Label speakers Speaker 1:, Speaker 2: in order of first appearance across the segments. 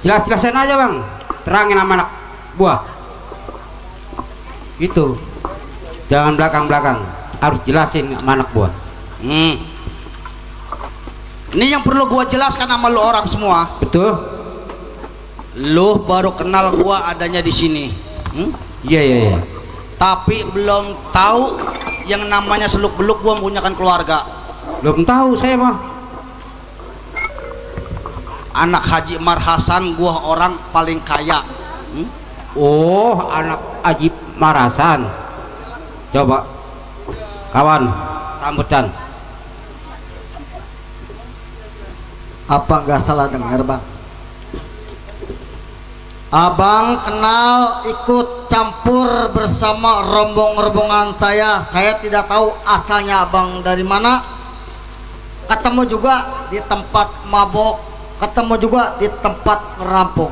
Speaker 1: Jelas-jelasin aja bang, terangin sama anak buah. Gitu. Jangan belakang-belakang, harus jelasin sama anak buah.
Speaker 2: Ini yang perlu gua jelaskan sama lu orang semua.
Speaker 1: Betul?
Speaker 2: Lu baru kenal gua adanya di sini.
Speaker 1: Iya iya iya.
Speaker 2: Tapi belum tahu yang namanya seluk-beluk gua mempunyai keluarga.
Speaker 1: Belum tahu saya mah.
Speaker 2: Anak Haji Marhasan, gua orang paling kaya.
Speaker 1: Oh, anak Haji Marhasan. Coba kawan sambutan.
Speaker 3: Apa nggak salah dengar bang? Abang kenal ikut campur bersama rombongan saya. Saya tidak tahu asalnya abang dari mana. Ketemu juga di tempat mabok, ketemu juga di tempat ngerampok.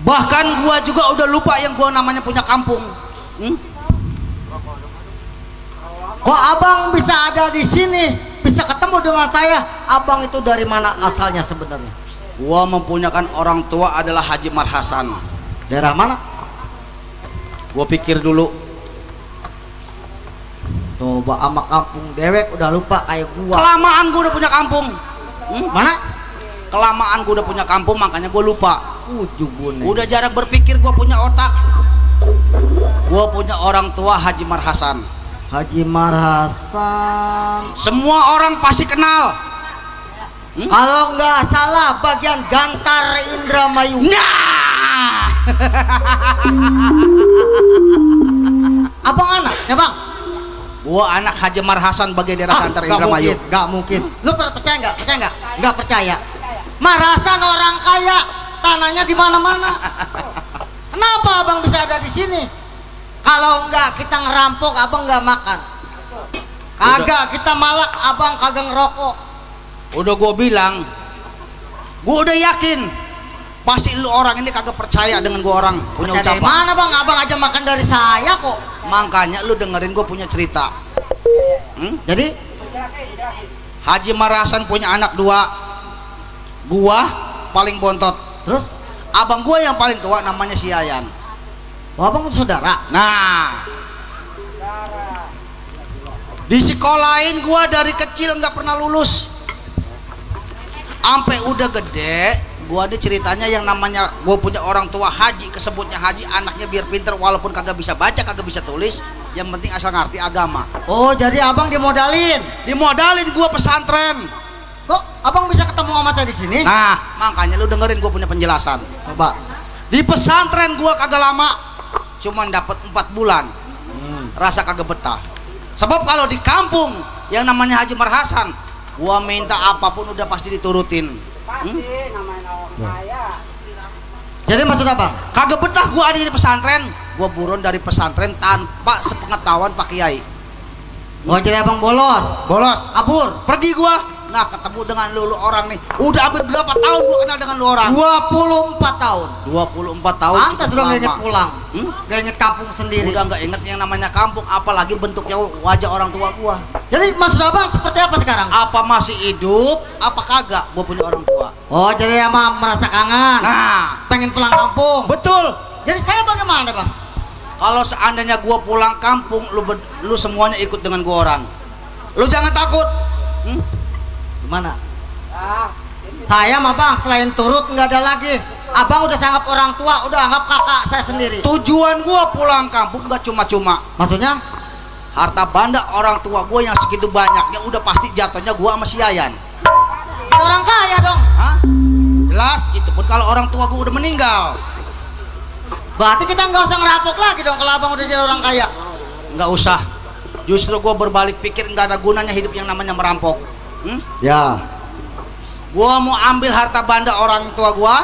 Speaker 2: Bahkan gua juga udah lupa yang gua namanya punya kampung.
Speaker 3: Kok abang bisa ada di sini, bisa ketemu dengan saya? Abang itu dari mana asalnya sebenarnya?
Speaker 2: Gua mempunyakan orang tua adalah Haji Marhasan.
Speaker 3: Daerah mana?
Speaker 2: Gua pikir dulu.
Speaker 3: Coba ama kampung dewek udah lupa kayak gua.
Speaker 2: Kelamaan gua udah punya kampung.
Speaker 3: Mana?
Speaker 2: Kelamaan gua udah punya kampung, makanya gua lupa.
Speaker 3: Ujubune.
Speaker 2: Udah jarang berpikir, gua punya otak. Gua punya orang tua Haji Marhasan.
Speaker 3: Haji Marhasan.
Speaker 2: Semua orang pasti kenal.
Speaker 3: Kalau nggak salah bagian Gantar Indramayu.
Speaker 2: Nah,
Speaker 3: abang anaknya bang?
Speaker 2: gua anak Haji Marhasan bagian daerah Gantar Indramayu.
Speaker 3: Nggak mungkin. Lu percaya nggak? Percaya nggak? Nggak percaya. Marhasan orang kaya, tanahnya di mana-mana. Kenapa abang bisa ada di sini? Kalau nggak kita ngerampok, abang nggak makan. Kagak kita malak, abang kagak ngerokok.
Speaker 2: Udah gua bilang, gua udah yakin pasti lu orang ini kagak percaya dengan gua orang punya
Speaker 3: Percaya dari
Speaker 2: ucapan.
Speaker 3: mana bang? Abang aja makan dari saya kok.
Speaker 2: Makanya lu dengerin gua punya cerita.
Speaker 3: Jadi
Speaker 2: Haji Marhasan punya anak 2. Gua paling bontot.
Speaker 3: terus,
Speaker 2: Abang gua yang paling tua namanya si Yayan.
Speaker 3: oh, abang saudara.
Speaker 2: Nah, di sekolahin gua dari kecil nggak pernah lulus. Sampai udah gede, gua ada ceritanya yang namanya gua punya orang tua haji, kesebutnya haji, anaknya biar pinter walaupun kagak bisa baca, kagak bisa tulis, yang penting asal ngerti agama.
Speaker 3: Oh, jadi abang dimodalin.
Speaker 2: Dimodalin gua pesantren.
Speaker 3: Kok abang bisa ketemu sama saya di sini?
Speaker 2: Nah, makanya lu dengerin gua punya penjelasan.
Speaker 3: Coba.
Speaker 2: Di pesantren gua kagak lama, cuman dapat 4 bulan. Rasa kagak betah. Sebab kalau di kampung yang namanya Haji Marhasan, gua minta apapun udah pasti diturutin.
Speaker 3: Jadi maksud abang?
Speaker 2: Kagak betah gua ada di pesantren, gua buron dari pesantren tanpa sepengetahuan Pak Kiai.
Speaker 3: Oh, jadi abang bolos,
Speaker 2: Bolos,
Speaker 3: abur.
Speaker 2: pergi gua. Nah, ketemu dengan lu orang nih. Udah hampir berapa tahun gua kenal dengan lu orang?
Speaker 3: 24 tahun.
Speaker 2: 24 tahun.
Speaker 3: Pantas
Speaker 2: cukup
Speaker 3: udah nggak inget
Speaker 2: lama.
Speaker 3: pulang. Nggak inget kampung sendiri.
Speaker 2: Udah nggak inget yang namanya kampung, apalagi bentuknya wajah orang tua gua.
Speaker 3: Jadi maksud abang seperti apa sekarang?
Speaker 2: Apa masih hidup apa kagak gua punya orang tua.
Speaker 3: Oh, jadi emang merasa kangen.
Speaker 2: Nah,
Speaker 3: Pengen pulang kampung.
Speaker 2: betul.
Speaker 3: Jadi saya bagaimana bang?
Speaker 2: Kalau seandainya gua pulang kampung, lu semuanya ikut dengan gua orang. Lu jangan takut.
Speaker 3: Gimana? Saya mah bang, selain turut nggak ada lagi. Abang udah sanggap orang tua, udah anggap kakak saya sendiri.
Speaker 2: Tujuan gua pulang kampung nggak cuma-cuma
Speaker 3: Maksudnya?
Speaker 2: harta benda orang tua gua yang segitu banyaknya, udah pasti jatuhnya gua sama si Yayan.
Speaker 3: Orang kaya dong.
Speaker 2: Hah? Jelas, itu pun kalau orang tua gua udah meninggal.
Speaker 3: Berarti kita nggak usah ngerampok lagi dong kalau abang udah jadi orang kaya.
Speaker 2: Nggak usah. Justru gua berbalik pikir nggak ada gunanya hidup yang namanya merampok.
Speaker 3: Ya.
Speaker 2: Gua mau ambil harta benda orang tua gua,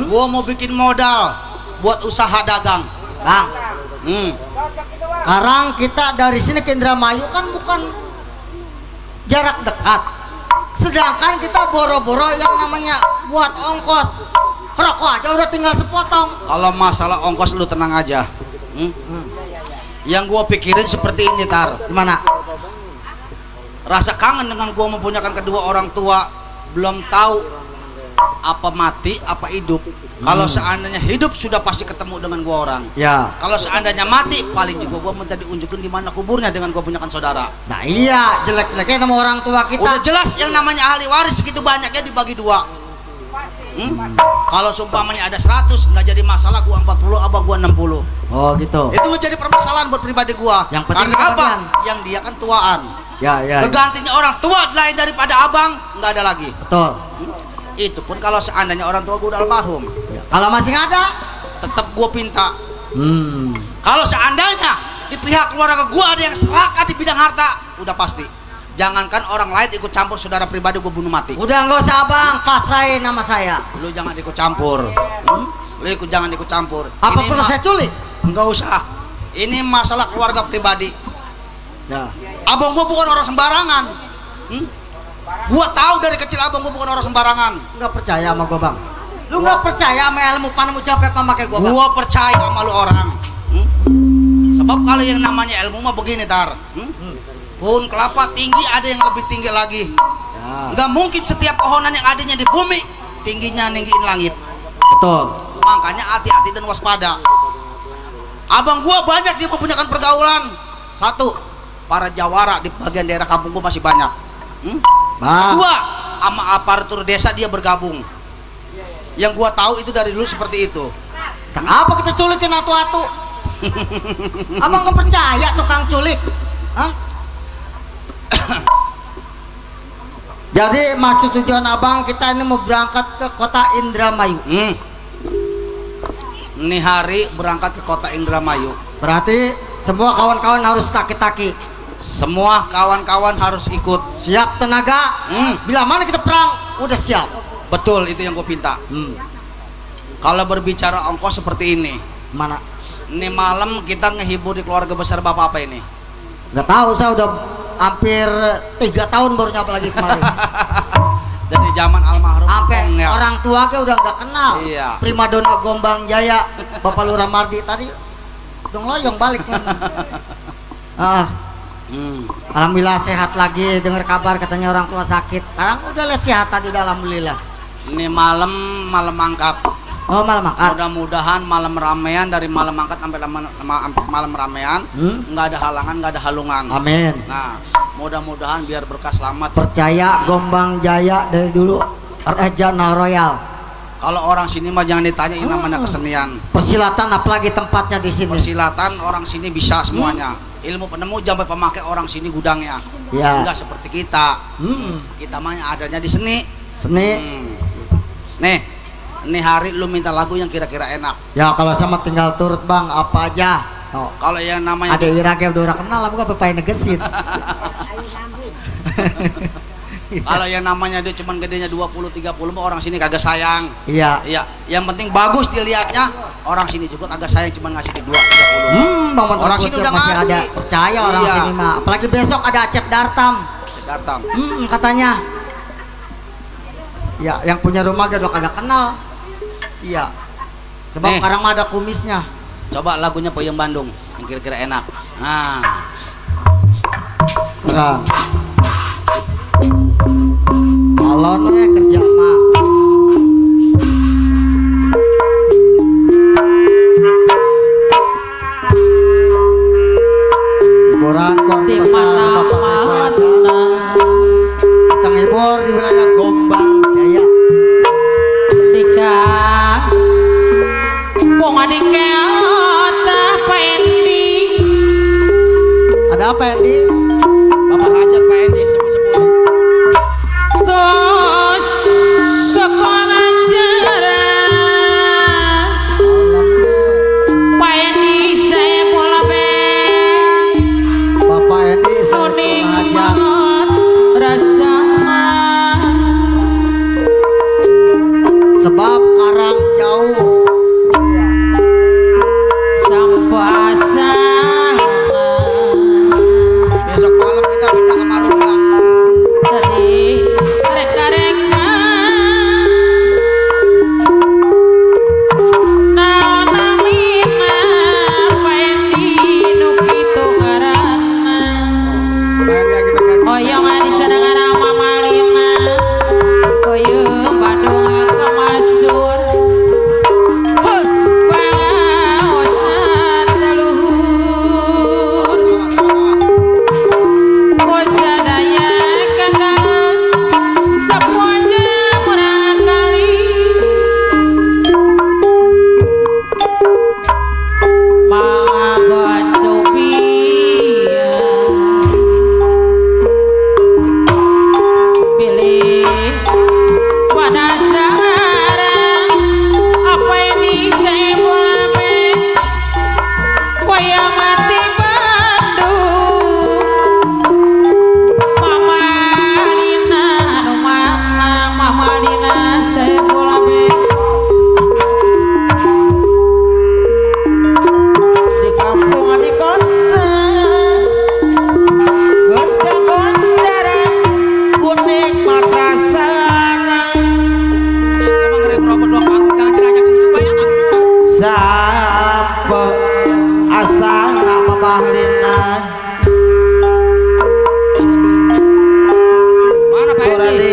Speaker 2: gua mau bikin modal buat usaha dagang.
Speaker 3: Bang,
Speaker 2: Hmm.
Speaker 3: sekarang kita dari sini ke Indramayu kan bukan jarak dekat. Sedangkan kita boro-boro yang namanya buat ongkos. Rokok aja udah tinggal sepotong.
Speaker 2: Kalau masalah ongkos lu tenang aja. Yang gua pikirin seperti ini, Tar.
Speaker 3: Gimana?
Speaker 2: Rasa kangen dengan gua mempunyakan kedua orang tua, belum tahu apa mati apa hidup. Kalau seandainya hidup sudah pasti ketemu dengan gua orang.
Speaker 3: Ya.
Speaker 2: Kalau seandainya mati paling juga gua minta diunjukin di mana kuburnya dengan gua punyakan saudara.
Speaker 3: Nah iya, jelek-jeleknya nama orang tua kita.
Speaker 2: Udah jelas yang namanya ahli waris segitu banyaknya dibagi dua. Kalau seumpamanya ada 100 nggak jadi masalah, gua 40 abang gua 60.
Speaker 3: Oh gitu.
Speaker 2: Itu nggak jadi permasalahan buat pribadi gua.
Speaker 3: Yang penting
Speaker 2: karena apa?
Speaker 3: kebagian.
Speaker 2: Yang dia kan tuaan.
Speaker 3: Ya.
Speaker 2: Kegantinya orang tua lain daripada abang nggak ada lagi.
Speaker 3: Betul.
Speaker 2: Itu pun kalau seandainya orang tua gua udah almarhum.
Speaker 3: Ya. Kalau masih nggak ada,
Speaker 2: Tetap gua pinta.
Speaker 3: Kalau
Speaker 2: Kalau seandainya di pihak keluarga gua ada yang serakah di bidang harta, udah pasti. Jangankan orang lain ikut campur, saudara pribadi gua bunuh mati.
Speaker 3: udah nggak usah abang, pasrahin nama saya.
Speaker 2: Lu jangan ikut campur. Jangan ikut campur.
Speaker 3: Apa
Speaker 2: Ini
Speaker 3: perlu saya culik?
Speaker 2: Enggak usah. Ini masalah keluarga pribadi.
Speaker 3: Ya.
Speaker 2: Abang gua bukan orang sembarangan. Gua tahu dari kecil abang gua bukan orang sembarangan.
Speaker 3: Nggak percaya sama gua bang? Lu nggak percaya sama ilmu panemu capek pemakai gua bang?
Speaker 2: Gua percaya sama lu orang. Sebab kalau yang namanya ilmu mah begini tar. Pohon kelapa tinggi ada yang lebih tinggi lagi.
Speaker 3: Ya.
Speaker 2: Nggak mungkin setiap pohonan yang adanya di bumi tingginya ninggiin langit.
Speaker 3: Betul.
Speaker 2: Makanya hati-hati dan waspada. Abang gua banyak dia mempunyai pergaulan. Satu, para jawara di bagian daerah kampung gua masih banyak.
Speaker 3: Bang.
Speaker 2: Dua, sama aparatur desa dia bergabung. Yang gua tahu itu dari dulu seperti itu.
Speaker 3: Kenapa kita culikin atu-atu? Abang nggak percaya tukang culik? Hah? Jadi maksud tujuan abang kita ini mau berangkat ke kota Indramayu.
Speaker 2: Ini hari berangkat ke kota Indramayu.
Speaker 3: Berarti semua kawan-kawan harus taki-taki.
Speaker 2: Semua kawan-kawan harus ikut.
Speaker 3: Siap tenaga. Bila mana kita perang, udah siap.
Speaker 2: Betul, itu yang gue pinta. Kalau berbicara ongkos seperti ini,
Speaker 3: Mana?
Speaker 2: ini malam kita ngehibur di keluarga besar bapak apa ini?
Speaker 3: Nggak tahu, saya udah hampir 3 tahun baru nyapa lagi kemarin.
Speaker 2: Dari zaman almarhum
Speaker 3: Sampai
Speaker 2: Ong, ya.
Speaker 3: orang tua ke udah nggak kenal.
Speaker 2: Iya.
Speaker 3: Primadona Gombang Jaya, Bapak Lurah Mardi tadi, dong loyong balik. Alhamdulillah sehat lagi. Dengar kabar katanya orang tua sakit. Sekarang udah lihat sehat tadi, alhamdulillah.
Speaker 2: Ini malam angkat.
Speaker 3: Oh malam angkat.
Speaker 2: Mudah-mudahan malam ramean, dari malam angkat sampai malam ramean nggak ada halangan, nggak ada halungan.
Speaker 3: Amin.
Speaker 2: Nah, mudah-mudahan biar berkah selamat.
Speaker 3: Percaya Gombang Jaya dari dulu Rejana Royal.
Speaker 2: Kalau orang sini mah jangan ditanya yang namanya kesenian.
Speaker 3: Persilatan apalagi tempatnya di sini.
Speaker 2: Persilatan orang sini bisa semuanya. Ilmu penemu sampai pemakai orang sini gudangnya.
Speaker 3: Ya.
Speaker 2: Enggak seperti kita. Kita mah yang adanya di seni.
Speaker 3: Seni.
Speaker 2: Nih, ini hari lu minta lagu yang kira-kira enak.
Speaker 3: Ya kalau sama tinggal turut bang, apa aja. Oh.
Speaker 2: Kalau yang namanya
Speaker 3: Ada irage udah orang kenal, aku gak pepain negesin.
Speaker 2: kalau yang namanya dia cuman gedenya 20-30 mah orang sini kagak sayang.
Speaker 3: Iya.
Speaker 2: Iya, yang penting bagus dilihatnya. Orang sini juga kagak sayang cuman ngasih di 2-30.
Speaker 3: Bang
Speaker 2: Orang sini udah
Speaker 3: masih
Speaker 2: ngerti.
Speaker 3: ada percaya orang
Speaker 2: Iya.
Speaker 3: sini mah. Apalagi besok ada Acep Dartam.
Speaker 2: Jakarta.
Speaker 3: Katanya. Ya, yang punya rumah gak udah kagak kenal. Iya. Sebab
Speaker 2: Nih.
Speaker 3: sekarang mah ada kumisnya.
Speaker 2: Coba lagunya Peyem Bandung yang kira-kira enak. Nah,
Speaker 3: Keren. Alon we kerja mah. Hiburan kon
Speaker 4: Di
Speaker 3: pesan
Speaker 4: mana
Speaker 3: Bapak Saiful aja.
Speaker 4: mana
Speaker 3: Kita ngibur di wilayah Gombang Jaya.
Speaker 4: Dika bunga dikata pendi
Speaker 3: Ada apa Endi?
Speaker 2: Bapak hajat Pak Endi sepuh-sepuh.
Speaker 4: terus sekolah jarak pendi saya bola
Speaker 3: Bapak Endi
Speaker 4: kuning
Speaker 3: Saiful Hajat.
Speaker 4: banget rasa
Speaker 3: Sebab arang jauh. Iya.
Speaker 4: sampah
Speaker 3: sampo asana mamahlina
Speaker 2: Mana Pak Endi?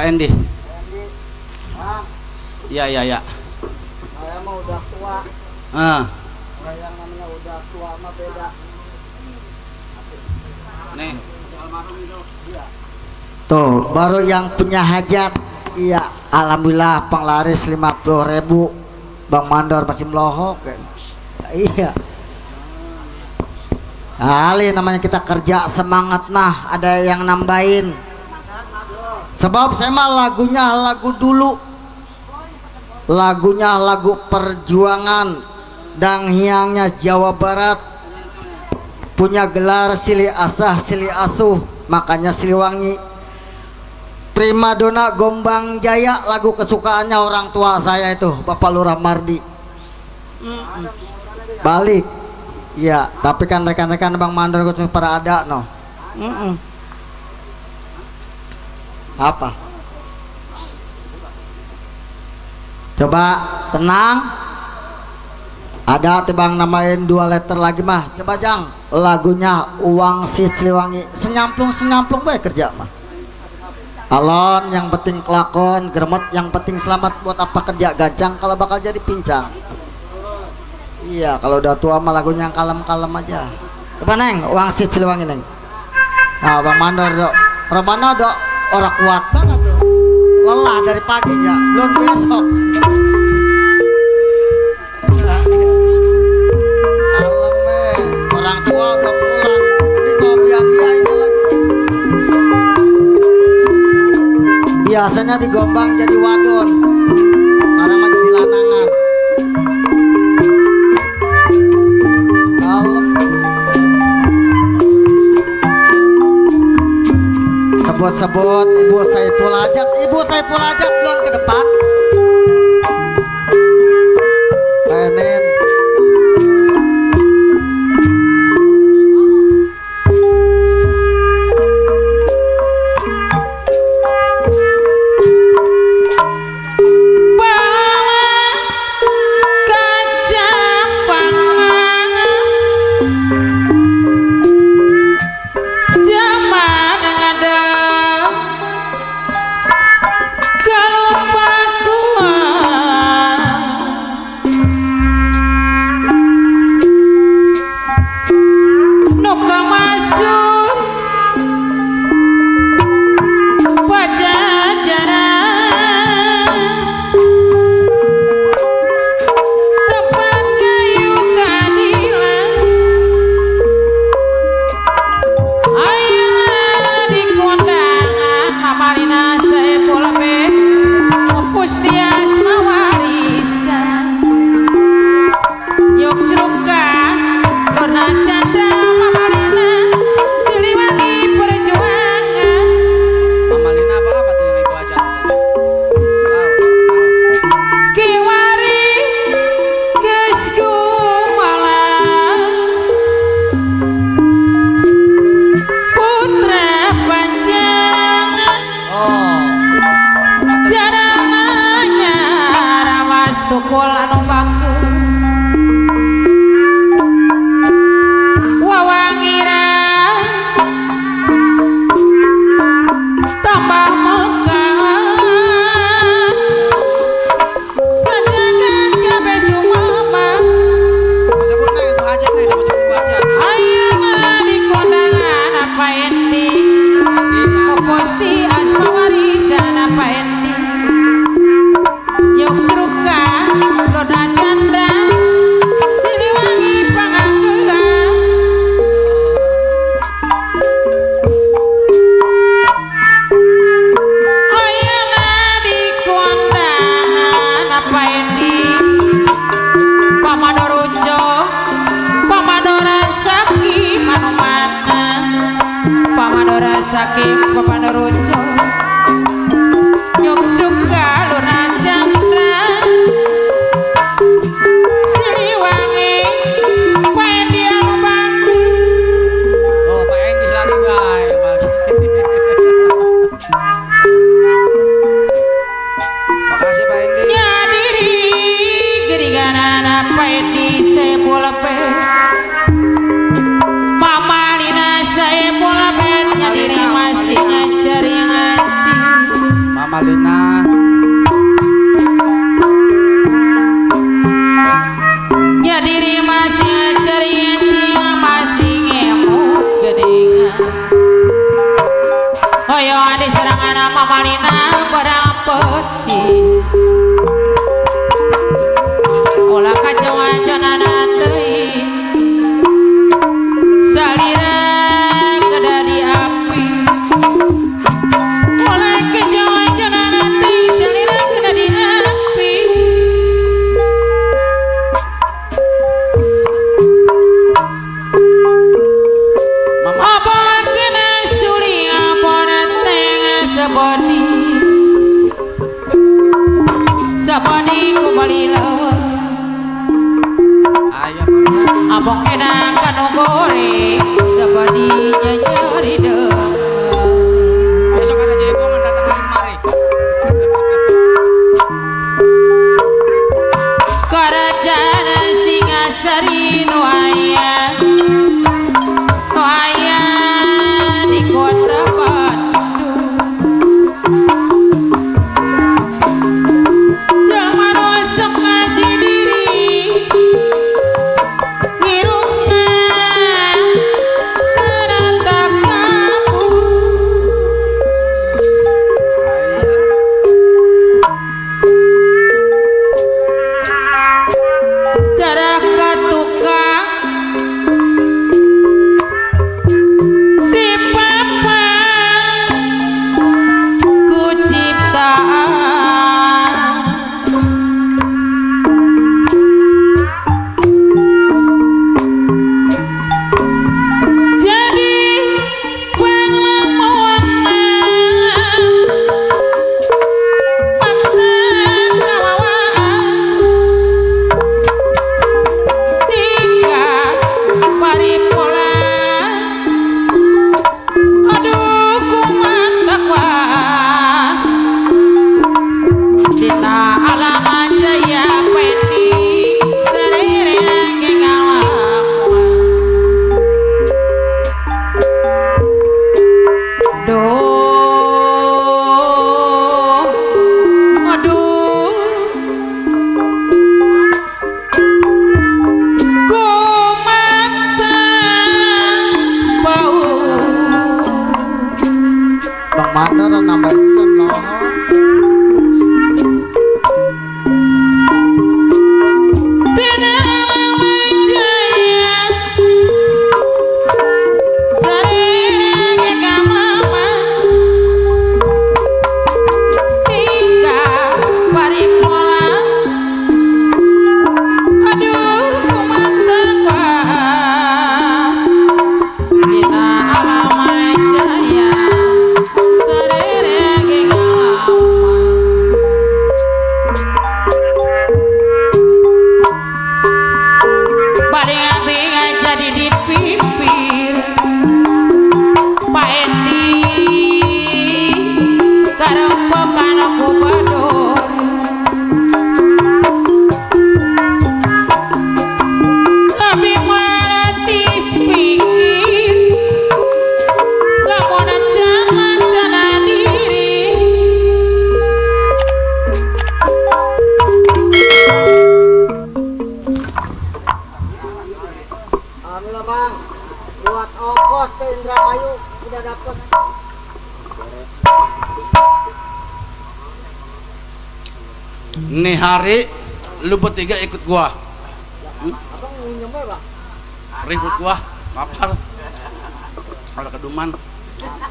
Speaker 2: Endi. Ya.
Speaker 3: Saya mah udah tua. Yang namanya udah tua mah beda.
Speaker 2: Nih.
Speaker 3: Tuh, baru yang punya hajat. Iya, alhamdulillah penglaris 50.000. Bang Mandor masih melohok kan. Iya. Kali namanya kita kerja semangat nah, ada yang nambahin. Sebab saya mah lagunya lagu dulu, lagunya lagu perjuangan dan hiangnya Jawa Barat, punya gelar Sili Asah Sili Asuh, makanya Siliwangi. Primadona Gombang Jaya, lagu kesukaannya orang tua saya itu Bapak Lurah Mardi. Balik ya, tapi kan rekan-rekan Bang Mandor pada ada no. Apa? Coba tenang. Ada tebang namain 2 letter lagi mah. Coba Jang, lagunya Uang Si Siliwangi. Senyamplung baik kerja mah. Alon yang penting kelakon, Germet yang penting selamat. Buat apa kerja gajang kalau bakal jadi pincang. Iya, kalau udah tua mah lagunya yang kalem-kalem aja. Coba Neng, Uang Si Siliwangi Neng. Nah, Bang Mandor yuk. Romana udah orang kuat banget tuh. Lelah dari pagi ya, belum besok. Alam orang tua udah pulang. Ini ngobian dia ini lagi. Biasanya digombang jadi wadon. Sekarang mah jadi lanangan. Alam. Sebut-sebut Ibu Saiful Hajat. Ibu Saiful Hajat belum ke depan. Penin.
Speaker 4: Saking Papandarojo Nyuk juga Luna Chandra Siliwangi Pak Endi Alubangku.
Speaker 2: Oh, Pak Endi lagi baik. Makasih Pak Endi.
Speaker 4: Nyadiri geringanan Pak Endi saya bola pe Mama Lina saya bola pe. Nyadiri masih ngajari ngaji
Speaker 2: Mama Lina.
Speaker 4: Nyadiri masih ngajari ngaji masih ngemuk gedengan. Hoyo adi serangan Mama Lina barang peti olah kacauan nanti salira kedadi api olah kacauan nanti salira kedadi api apa kena suli apa tengah saboni saboni kembali lawan abang kena kanu goreng sebadinya nyari deh.
Speaker 2: Besok ada jaipongan datang lagi kemari.
Speaker 4: Kerajaan Singasari no aya di kota Bandung. Jangan usah ngaji diri. Hirupna teratakan
Speaker 3: mandar nambah pisan loh.
Speaker 2: Nih hari lu bertiga ikut gua. Ribut gua, lapar. Kalau keduman.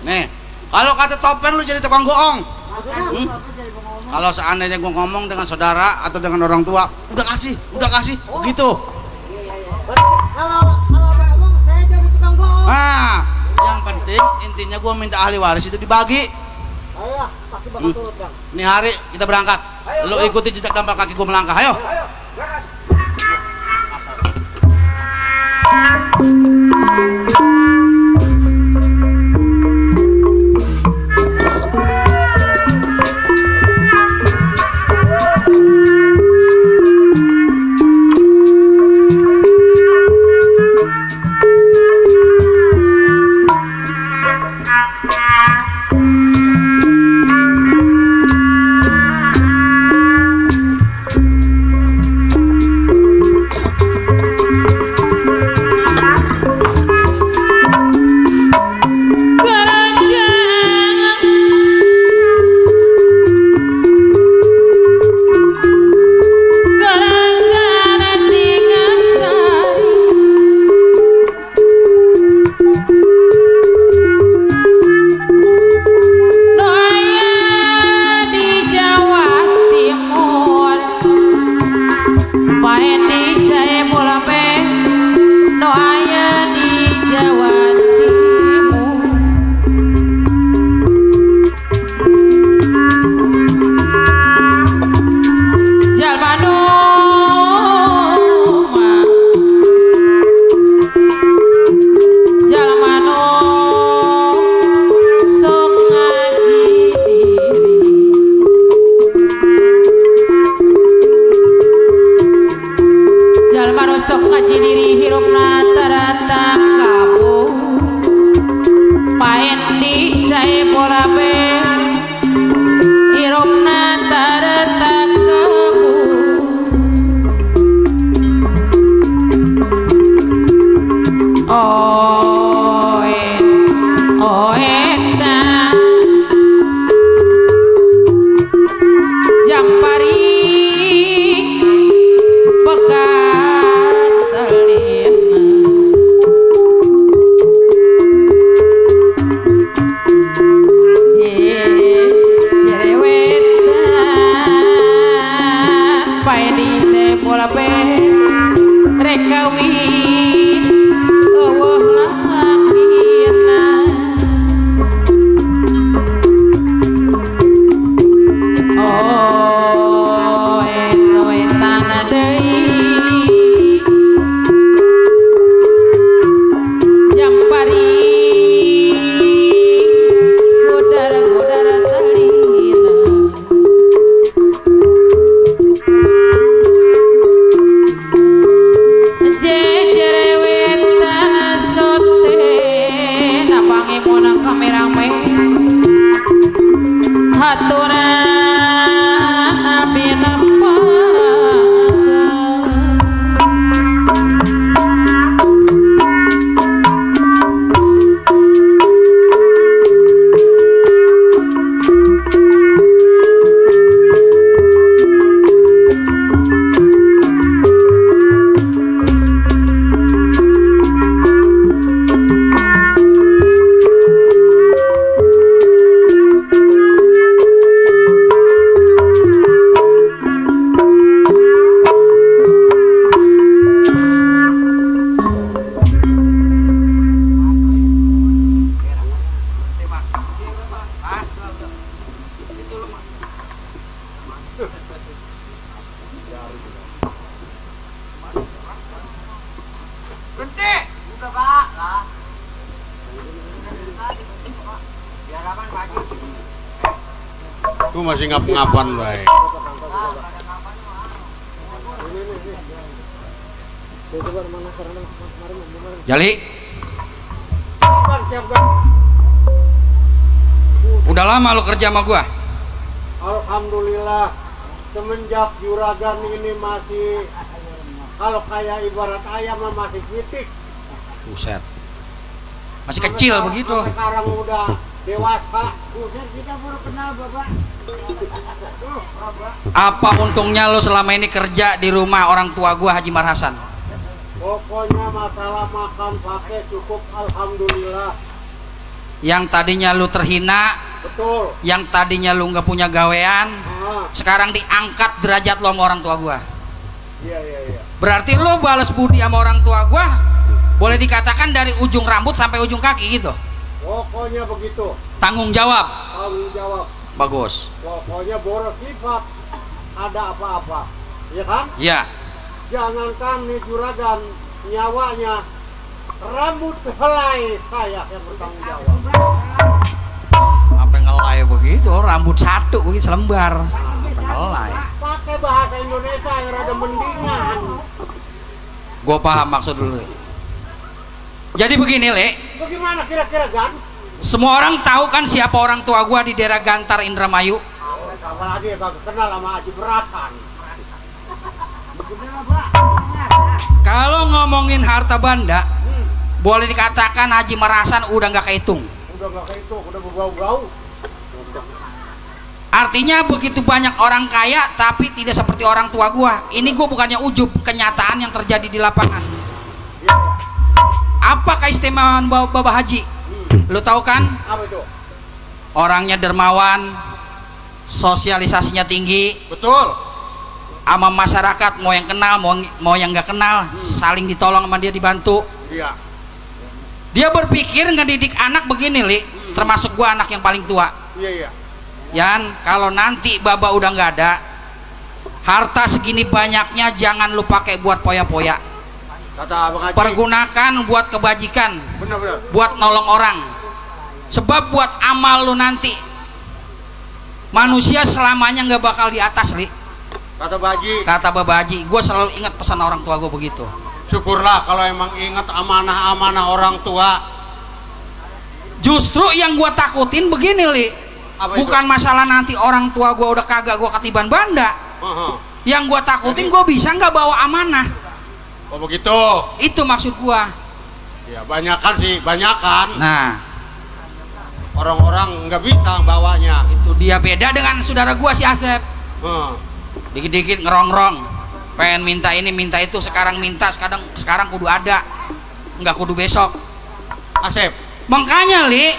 Speaker 2: Nih, kalau kata Topen lu jadi tukang bohong. Kalau seandainya gua ngomong dengan saudara atau dengan orang tua, udah kasih, gitu.
Speaker 3: Kalau ngomong saya jadi tukang bohong.
Speaker 2: Nah, yang penting intinya gua minta ahli waris itu dibagi.
Speaker 3: Ayo, pasti bakal turut, Bang.
Speaker 2: Nih hari kita berangkat. Lu ikuti jejak dampak kaki gua melangkah. Ayo.
Speaker 5: Tuh masih ngap-ngapan baik.
Speaker 1: Jali. Udah lama lu kerja sama gua?
Speaker 5: Alhamdulillah, semenjak juragan ini masih kalau kayak ibarat ayam masih titik.
Speaker 1: Buset. Masih kecil begitu.
Speaker 5: Sekarang udah dewasa.
Speaker 3: Kita baru kenal Bapak.
Speaker 1: Apa untungnya lu selama ini kerja di rumah orang tua gua Haji Marhasan?
Speaker 5: Pokoknya masalah makan pakai cukup, alhamdulillah.
Speaker 1: Yang tadinya lu terhina,
Speaker 5: Betul.
Speaker 1: yang tadinya lu nggak punya gawean, sekarang diangkat derajat lo sama orang tua gua.
Speaker 5: Iya.
Speaker 1: Berarti lu balas budi sama orang tua gua, boleh dikatakan dari ujung rambut sampai ujung kaki gitu.
Speaker 5: Pokoknya begitu.
Speaker 1: Tanggung jawab.
Speaker 5: Tanggung jawab.
Speaker 1: Bagus.
Speaker 5: Pokoknya boros sifat. Ada apa-apa, ya kan?
Speaker 1: Ya.
Speaker 5: Jangankan nih juragan, nyawanya, rambut helai saya yang bertanggung jawab.
Speaker 1: Apa ngelai begitu? Rambut satu begitu selembar. Ngelai.
Speaker 5: Pakai bahasa Indonesia yang rada mendingan.
Speaker 1: Gua paham maksud dulu. Jadi begini, Le.
Speaker 5: Bagaimana kira-kira, Gan?
Speaker 1: Semua orang tahu kan siapa orang tua gua di daerah Gantar Indramayu?
Speaker 5: Apalagi ya kagak kenal sama Haji Berasan.
Speaker 1: Kalau ngomongin harta banda, boleh dikatakan Haji Marhasan udah nggak kehitung.
Speaker 5: Udah nggak kehitung, udah berbau-bau.
Speaker 1: Artinya begitu banyak orang kaya tapi tidak seperti orang tua gua. Ini gua bukannya ujub, kenyataan yang terjadi di lapangan. Apa keistimewaan Bapak Haji? Lu tahu kan?
Speaker 5: Apa itu?
Speaker 1: Orangnya dermawan, sosialisasinya tinggi,
Speaker 5: Betul.
Speaker 1: sama masyarakat, mau yang kenal mau yang nggak kenal, saling ditolong sama dia, dibantu.
Speaker 5: Iya.
Speaker 1: Dia berpikir ngedidik anak begini, Li, termasuk gua anak yang paling tua.
Speaker 5: Iya.
Speaker 1: Yan, kalau nanti baba udah nggak ada, harta segini banyaknya jangan lu pakai buat poya-poya.
Speaker 5: Kata Abang Haji.
Speaker 1: Pergunakan buat kebajikan,
Speaker 5: Benar.
Speaker 1: buat nolong orang. Sebab buat amal lu nanti, manusia selamanya nggak bakal di atas, Li.
Speaker 5: Kata Baji.
Speaker 1: Kata Bapak Haji, gue selalu ingat pesan orang tua gue begitu.
Speaker 5: Syukurlah kalau emang ingat amanah-amanah orang tua.
Speaker 1: Justru yang gue takutin begini, Li.
Speaker 5: Apa
Speaker 1: Bukan
Speaker 5: itu?
Speaker 1: masalah nanti orang tua gue udah kagak gue ketiban banda. Yang gue takutin gue bisa nggak bawa amanah.
Speaker 5: Oh begitu.
Speaker 1: Itu maksud gue.
Speaker 5: Ya banyakan sih, banyakan.
Speaker 1: Nah,
Speaker 5: Orang-orang nggak bisa bawanya.
Speaker 1: itu dia beda dengan saudara gue si Asep. Dikit-dikit ngerongrong, pengen minta ini minta itu, sekarang minta, sekarang kudu ada, nggak kudu besok.
Speaker 5: Asep.
Speaker 1: Makanya, Li,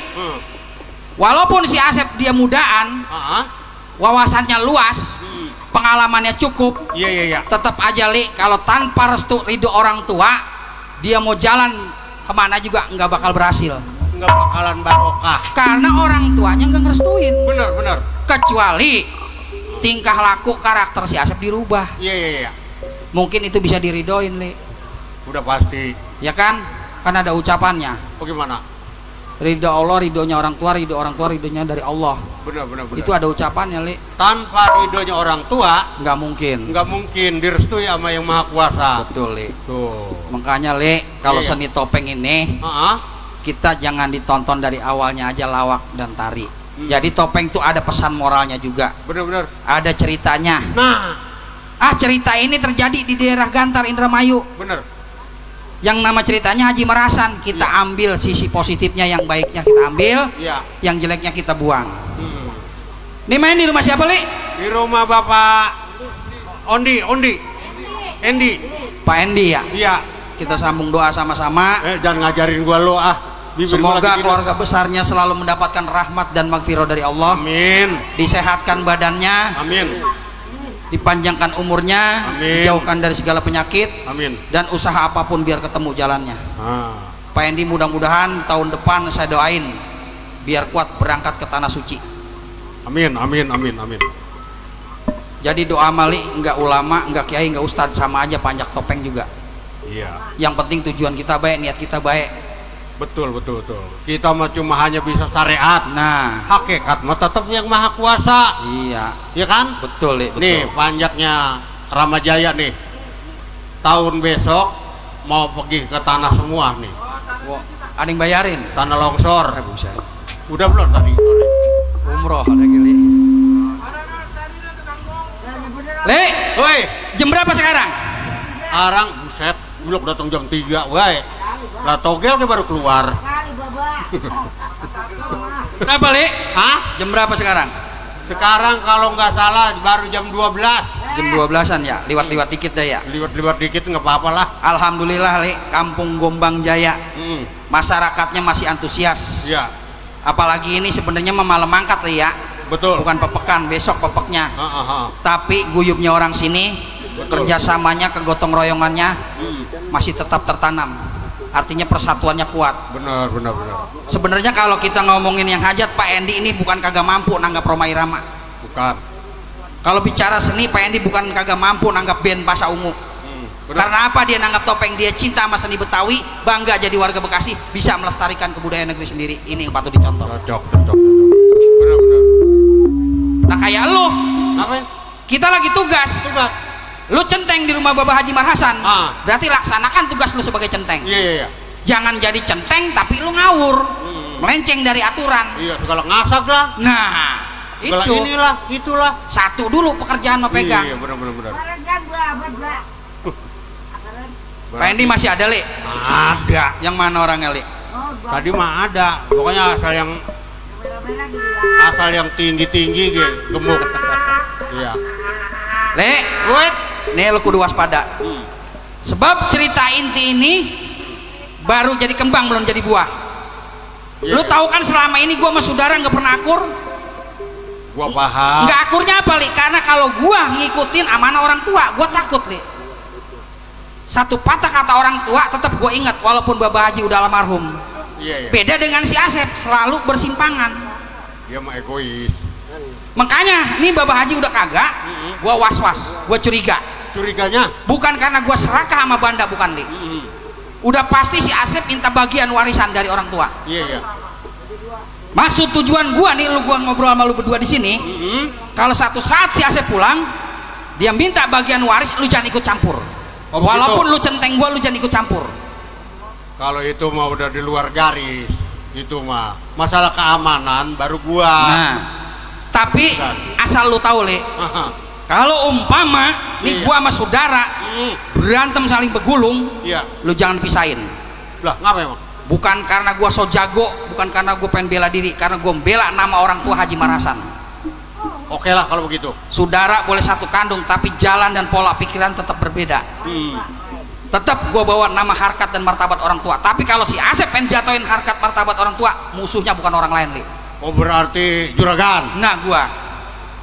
Speaker 1: walaupun si Asep dia mudaan, wawasannya luas, pengalamannya cukup,
Speaker 5: Iya.
Speaker 1: tetap aja, Li, kalau tanpa restu ridho orang tua, dia mau jalan kemana juga nggak bakal berhasil.
Speaker 5: Nggak bakalan barokah.
Speaker 1: Karena orang tuanya nggak ngerestuin.
Speaker 5: Bener.
Speaker 1: Kecuali tingkah laku karakter si Asep dirubah.
Speaker 5: Iya.
Speaker 1: Mungkin itu bisa diridoin, Li.
Speaker 5: Udah pasti.
Speaker 1: Ya kan? Kan ada ucapannya.
Speaker 5: Bagaimana?
Speaker 1: Ridho Allah, ridhonya orang tua, ridhonya dari Allah.
Speaker 5: Bener.
Speaker 1: Itu ada ucapannya, Li.
Speaker 5: Tanpa ridhonya orang tua,
Speaker 1: Nggak mungkin.
Speaker 5: nggak mungkin direstui sama yang maha kuasa.
Speaker 1: Betul, Li.
Speaker 5: Tuh.
Speaker 1: Makanya, Li, kalau
Speaker 5: Iya.
Speaker 1: seni topeng ini kita jangan ditonton dari awalnya aja lawak dan tari. Jadi topeng itu ada pesan moralnya juga.
Speaker 5: Bener.
Speaker 1: Ada ceritanya.
Speaker 5: Nah,
Speaker 1: Cerita ini terjadi di daerah Gantar Indramayu.
Speaker 5: bener.
Speaker 1: Yang nama ceritanya Haji Marhasan. Kita ambil sisi positifnya, yang baiknya kita ambil,
Speaker 5: Iya.
Speaker 1: yang jeleknya kita buang. Ini main di rumah siapa, Li?
Speaker 5: Di rumah Bapak Ondi. Endi.
Speaker 1: Pak Endi ya.
Speaker 5: Iya.
Speaker 1: Kita sambung doa sama-sama.
Speaker 5: Jangan ngajarin gua lo Bibir gua
Speaker 1: Semoga
Speaker 5: lagi
Speaker 1: keluarga besarnya selalu mendapatkan rahmat dan magfirah dari Allah.
Speaker 5: Amin.
Speaker 1: Disehatkan badannya,
Speaker 5: Amin.
Speaker 1: dipanjangkan umurnya,
Speaker 5: Amin.
Speaker 1: dijauhkan dari segala penyakit,
Speaker 5: Amin.
Speaker 1: dan usaha apapun biar ketemu jalannya. Pak Endi mudah-mudahan tahun depan saya doain biar kuat berangkat ke tanah suci.
Speaker 5: Amin, amin, amin, amin.
Speaker 1: Jadi doa mali enggak ulama, enggak kiai, enggak ustadz, sama aja panjat topeng juga.
Speaker 5: Iya.
Speaker 1: Yang penting tujuan kita baik, niat kita baik.
Speaker 5: Betul, betul, betul. Kita mah cuma hanya bisa syariat.
Speaker 1: Nah,
Speaker 5: Hakikat mah tetap yang maha kuasa.
Speaker 1: iya.
Speaker 5: Iya kan?
Speaker 1: Betul, betul.
Speaker 5: Nih panjatnya Ramajaya nih. Tahun besok mau pergi ke tanah semua nih.
Speaker 1: Wah, ada yang bayarin.
Speaker 5: Tanah longsor.
Speaker 1: Buset.
Speaker 5: Udah belum tadi sore?
Speaker 1: Umroh ada gili. Le,
Speaker 5: Woi,
Speaker 1: jam berapa sekarang?
Speaker 5: sekarang buset, buluk datang jam 3, woi. Lah togel ke baru keluar.
Speaker 1: Kenapa, Le?
Speaker 5: Hah?
Speaker 1: Jam berapa sekarang?
Speaker 5: Sekarang kalau nggak salah baru jam 12.
Speaker 1: Jam 12-an ya, liwat-liwat dikit deh ya.
Speaker 5: Liwat-liwat dikit nggak apa-apa lah.
Speaker 1: Alhamdulillah, Le, Kampung Gombang Jaya. Masyarakatnya masih antusias.
Speaker 5: Iya,
Speaker 1: Apalagi ini sebenarnya mah malam angkat, Le ya.
Speaker 5: betul.
Speaker 1: Bukan pepekan, besok pepeknya.
Speaker 5: Heeh.
Speaker 1: Tapi guyupnya orang sini, kerjasamanya, kegotong royongannya masih tetap tertanam. Artinya persatuannya kuat.
Speaker 5: Benar, benar, benar.
Speaker 1: Sebenarnya kalau kita ngomongin yang hajat, Pak Endi ini bukan kagak mampu nanggap Roma Irama.
Speaker 5: Bukan.
Speaker 1: Kalau bicara seni, Pak Endi bukan kagak mampu nanggap band Pasa Ungu.
Speaker 5: Benar.
Speaker 1: Karena apa? Dia nanggap topeng, dia cinta sama seni Betawi, bangga jadi warga Bekasi, bisa melestarikan kebudayaan negeri sendiri. Ini yang patut dicontoh.
Speaker 5: Cocok, cocok, cocok. Benar, benar.
Speaker 1: Nah kayak lu,
Speaker 5: Apa?
Speaker 1: kita lagi tugas,
Speaker 5: Coba.
Speaker 1: lu centeng di rumah Bapak Haji Marhasan,
Speaker 5: Ah.
Speaker 1: berarti laksanakan tugas lu sebagai centeng.
Speaker 5: Iya, iya, iya.
Speaker 1: Jangan jadi centeng tapi lu ngawur, melenceng dari aturan.
Speaker 5: Iya, segala ngasak lah.
Speaker 1: Nah
Speaker 5: Segala
Speaker 1: itu
Speaker 5: inilah, itulah.
Speaker 1: satu dulu pekerjaan mau pegang.
Speaker 5: Iya, benar, benar, benar.
Speaker 1: Pak Endi masih ada, Le?
Speaker 5: Ada.
Speaker 1: Yang mana orangnya, Le?
Speaker 5: Tadi mah ada. Pokoknya asal yang tinggi-tinggi gitu, gemuk. Iya.
Speaker 1: Le,
Speaker 5: Wait.
Speaker 1: nih lu kudu waspada. Sebab cerita inti ini baru jadi kembang, belum jadi buah.
Speaker 5: Iya,
Speaker 1: Lu
Speaker 5: iya.
Speaker 1: tahu kan selama ini gua sama saudara nggak pernah akur.
Speaker 5: Gua paham.
Speaker 1: Nggak akurnya apa, Li? Karena kalau gua ngikutin amanah orang tua, gua takut, Li. Satu patah kata orang tua tetap gua ingat walaupun Bapak Haji udah almarhum.
Speaker 5: Iya, iya.
Speaker 1: Beda dengan si Asep, selalu bersimpangan.
Speaker 5: Dia mah egois.
Speaker 1: Makanya nih Bapak Haji udah kagak, gua was-was, gua curiga.
Speaker 5: Curiganya?
Speaker 1: Bukan karena gua serakah sama Banda, bukan, Li. Udah pasti si Asep minta bagian warisan dari orang tua.
Speaker 5: Iya, iya.
Speaker 1: Maksud tujuan gua nih, gua ngobrol sama lu berdua di sini. Kalau satu saat si Asep pulang, dia minta bagian waris, lu jangan ikut campur.
Speaker 5: Oh, begitu?
Speaker 1: Walaupun lu centeng gua, lu jangan ikut campur.
Speaker 5: Kalau itu mah udah di luar garis, itu mah masalah keamanan baru gua.
Speaker 1: Nah, tapi asal lu tahu, Le, kalau umpama nih
Speaker 5: Iya.
Speaker 1: gua sama saudara berantem saling begulung,
Speaker 5: Iya.
Speaker 1: lu jangan pisahin.
Speaker 5: Lah, ngapa emang?
Speaker 1: Bukan karena gua so jago, bukan karena gua pengen bela diri, karena gua bela nama orang tua Haji Marhasan.
Speaker 5: Oke lah kalau begitu.
Speaker 1: Saudara boleh satu kandung, tapi jalan dan pola pikiran tetap berbeda. Tetap gua bawa nama, harkat dan martabat orang tua. Tapi kalau si Asep pengen jatuhin harkat martabat orang tua, musuhnya bukan orang lain, Li.
Speaker 5: Oh, berarti juragan.
Speaker 1: Nah gua,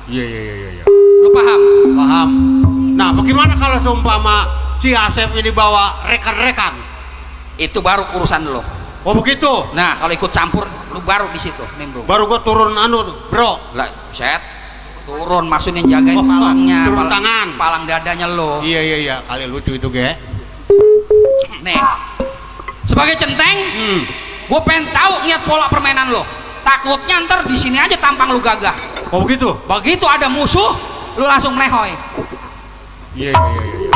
Speaker 5: Iya, iya, iya, iya.
Speaker 1: lu paham?
Speaker 5: Paham. Nah, bagaimana kalau seumpama si Asep ini bawa rekan-rekan?
Speaker 1: Itu baru urusan lo.
Speaker 5: Oh, begitu.
Speaker 1: Nah kalau ikut campur, lu baru di situ, nih bro.
Speaker 5: Baru gua turun bro.
Speaker 1: Lah, set, turun maksudnya jagain palangnya,
Speaker 5: turun tangan.
Speaker 1: palang dadanya lo.
Speaker 5: Iya, iya, iya. Kali lucu itu, ge.
Speaker 1: Nih, sebagai centeng, gue pengen tahu niat pola permainan lo. Takutnya ntar di sini aja tampang lu gagah.
Speaker 5: Oh, begitu.
Speaker 1: Begitu ada musuh, lu langsung melehoy.
Speaker 5: Iya, iya, iya, iya.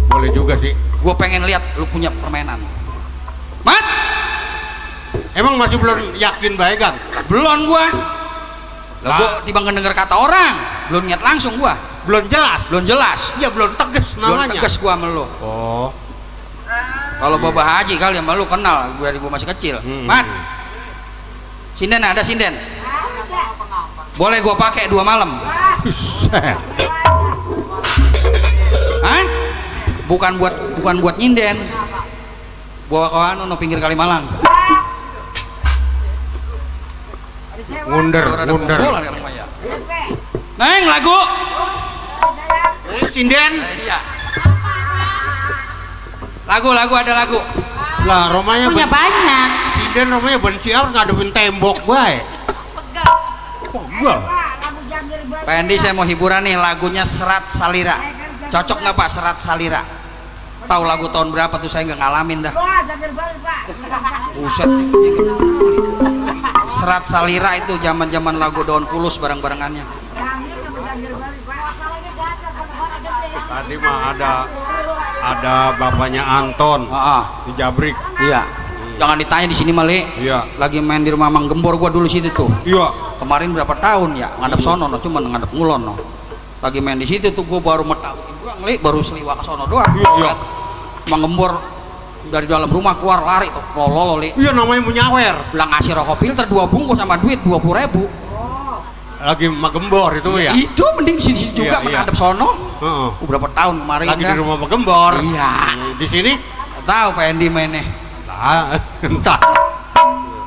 Speaker 5: Boleh juga sih.
Speaker 1: Gue pengen lihat lu punya permainan. Mat,
Speaker 5: Emang masih belum yakin baik kan?
Speaker 1: belum gua. Lah gua tiba ngedenger kata orang, belum niat langsung gua.
Speaker 5: Belum jelas.
Speaker 1: Belum jelas.
Speaker 5: Iya, belum tegas
Speaker 1: Belum
Speaker 5: namanya.
Speaker 1: tegas gua sama lu.
Speaker 5: Oh.
Speaker 1: Kalau Bapak Haji kali sama lu kenal gua dari gua masih kecil. Mat, sinden ada sinden? Boleh gua pakai 2 malam? Hah? Bukan buat nyinden. Bawa kawan no pinggir Kalimalang.
Speaker 5: Ngunder.
Speaker 1: Neng lagu.
Speaker 5: Sinden.
Speaker 1: Iya. Lagu ada lagu.
Speaker 5: Lah, romanya
Speaker 4: Punya banyak.
Speaker 5: presiden namanya benci amat ngadepin tembok bae. Pegal.
Speaker 1: Pak Endi, saya mau hiburan nih, lagunya Serat Salira. Cocok nggak Pak Serat Salira? Tahu lagu tahun berapa tuh, saya nggak ngalamin dah. Buset. Serat Salira itu zaman-zaman lagu Daun Pulus bareng-barengannya.
Speaker 5: Tadi mah ada bapaknya Anton di Jabrik.
Speaker 1: Iya. Jangan ditanya di sini Mali.
Speaker 5: Iya.
Speaker 1: Lagi main di rumah Mang Gembor gua dulu situ tuh.
Speaker 5: Iya.
Speaker 1: Kemarin berapa tahun ya? Ngadep sono no, cuma ngadep ngulon no. Lagi main di situ tuh gua baru metau Li, baru seliwak ke sono doang.
Speaker 5: Iya.
Speaker 1: Mang Gembor dari dalam rumah keluar lari tuh lolol Li.
Speaker 5: Iya namanya menyawer.
Speaker 1: Bilang ngasih rokok filter 2 bungkus sama duit 20.000.
Speaker 5: Lagi Magembor itu ya.
Speaker 1: Itu mending di sini juga menghadap sono. Berapa tahun kemarin
Speaker 5: lagi di rumah Magembor.
Speaker 1: Iya.
Speaker 5: Di sini
Speaker 1: tahu Pak Endi mainnya.
Speaker 5: Entah.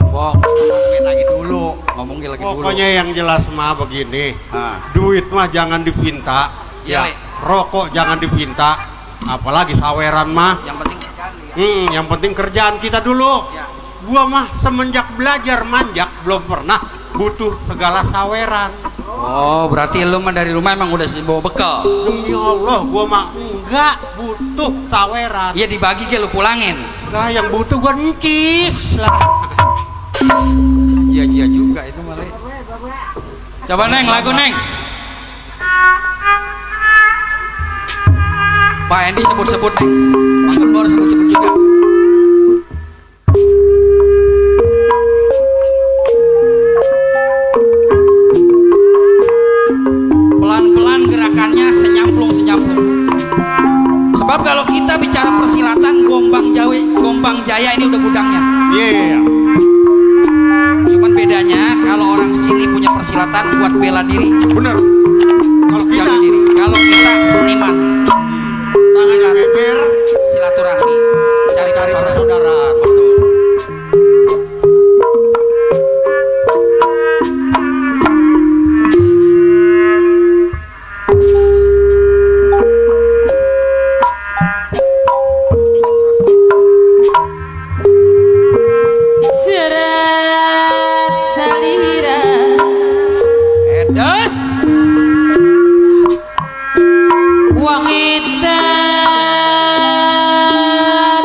Speaker 1: Bong, ngomongin lagi dulu. Ngomongin lagi dulu.
Speaker 5: Pokoknya yang jelas mah begini. Duit mah jangan dipinta.
Speaker 1: Ya.
Speaker 5: Rokok jangan dipinta. Apalagi saweran mah.
Speaker 1: Yang penting kerjaan.
Speaker 5: Yang penting kerjaan kita dulu.
Speaker 1: Ya.
Speaker 5: Gua mah semenjak belajar manjak belum pernah butuh segala saweran.
Speaker 1: Oh, berarti lu mah dari rumah emang udah bawa bekal.
Speaker 5: Demi Allah, gua mah enggak butuh saweran.
Speaker 1: Iya dibagi ke lu pulangin.
Speaker 5: Nah, yang butuh gua ncis lah.
Speaker 1: Jia-jia juga itu malah. Coba Neng, lagu Neng. Pak Endi sebut-sebut Neng. Mang Gembor sebut-sebut juga. Pelan-pelan gerakannya senyamplung-senyamplung. Sebab kalau kita bicara persilatan Gombang Jaya ini udah gudangnya.
Speaker 5: Iya.
Speaker 1: Cuman bedanya kalau orang sini punya persilatan buat bela diri.
Speaker 5: Bener. Kalau kita
Speaker 1: Jaga diri. Kalau kita seniman.
Speaker 5: tangannya beber,
Speaker 1: Silaturahmi, cari persaudaraan. Betul.
Speaker 4: Serat Salira
Speaker 1: Edes.
Speaker 4: Wangita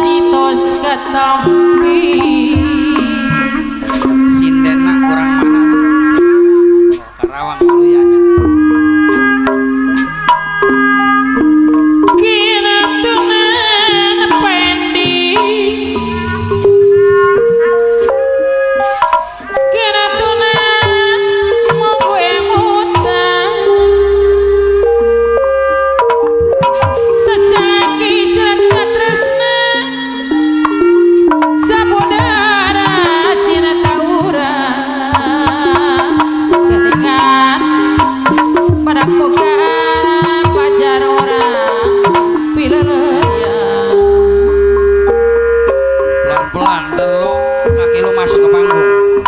Speaker 4: ditos katampi
Speaker 1: Sindena orang mana tuh? Oh, Karawang dulu ya nya.
Speaker 4: kina tunan pendi kina tunan mau gue mutang tasaki serta tresna sabodara cina taura kedengar pada kokara pajar orang pilelaya
Speaker 1: Pelan-pelan dulu kaki lu masuk ke panggung.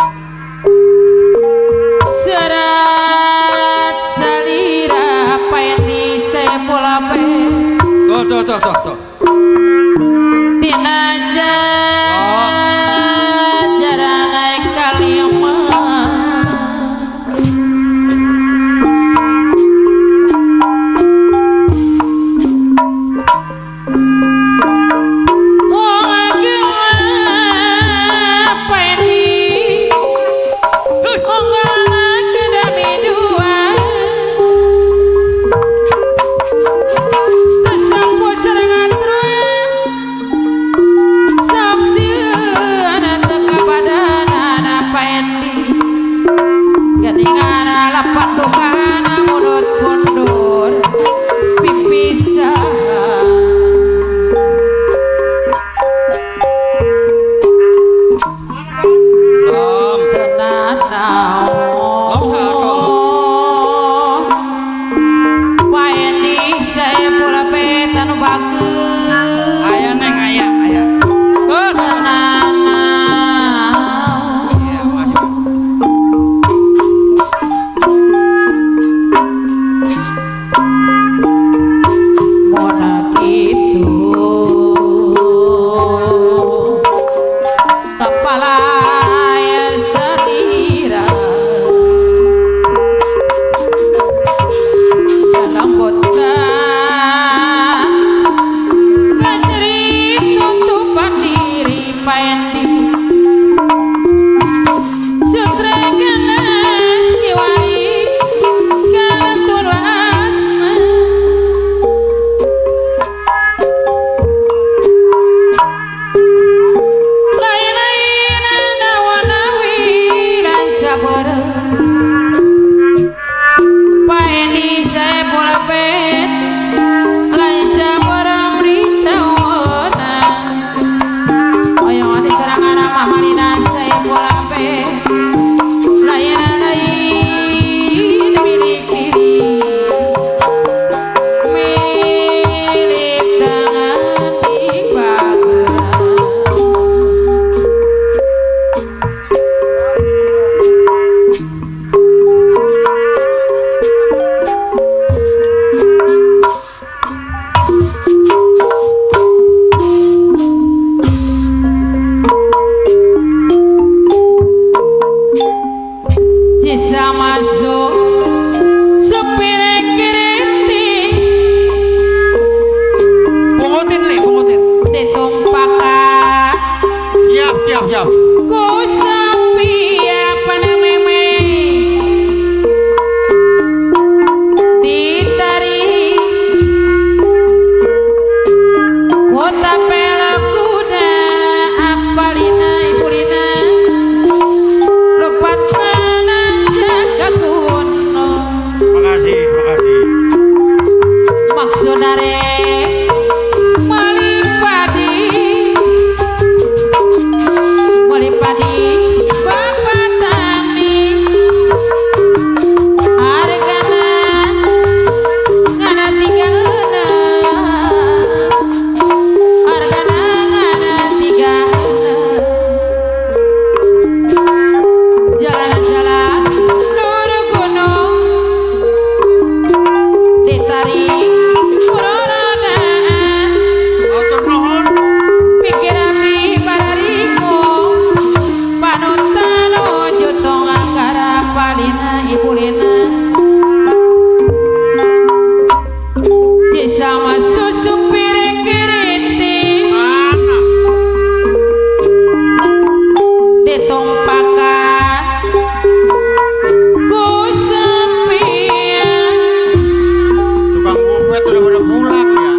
Speaker 4: Serat Salira apa yang di saya pola pe
Speaker 1: Tuh.
Speaker 4: tina jarang naik kalima
Speaker 1: Belum. Belum satu. Aya Neng, aya. Iya, masuk.
Speaker 4: Kepala bisa masuk supir kiriti
Speaker 1: Pungutin Le, pungutin.
Speaker 4: ditumpakan
Speaker 5: Siap.
Speaker 4: ku sapi apa namanya ditarik kota pelak kuda apalina ibu lina lupa tanah jaga kuno
Speaker 5: Makasih.
Speaker 4: maksudare malipadi bapak tani hargana ngana tiga hargana ngana tiga jalan-jalan nur gunung ditarik kuronaan
Speaker 5: Atur nuhun.
Speaker 4: pikir abdi barariko panutan jutong angkara palina ibu lina sama susu piring kiriti
Speaker 5: Mana?
Speaker 4: ditumpakan ku sampian
Speaker 5: Tukang bufet udah pada pulang ya.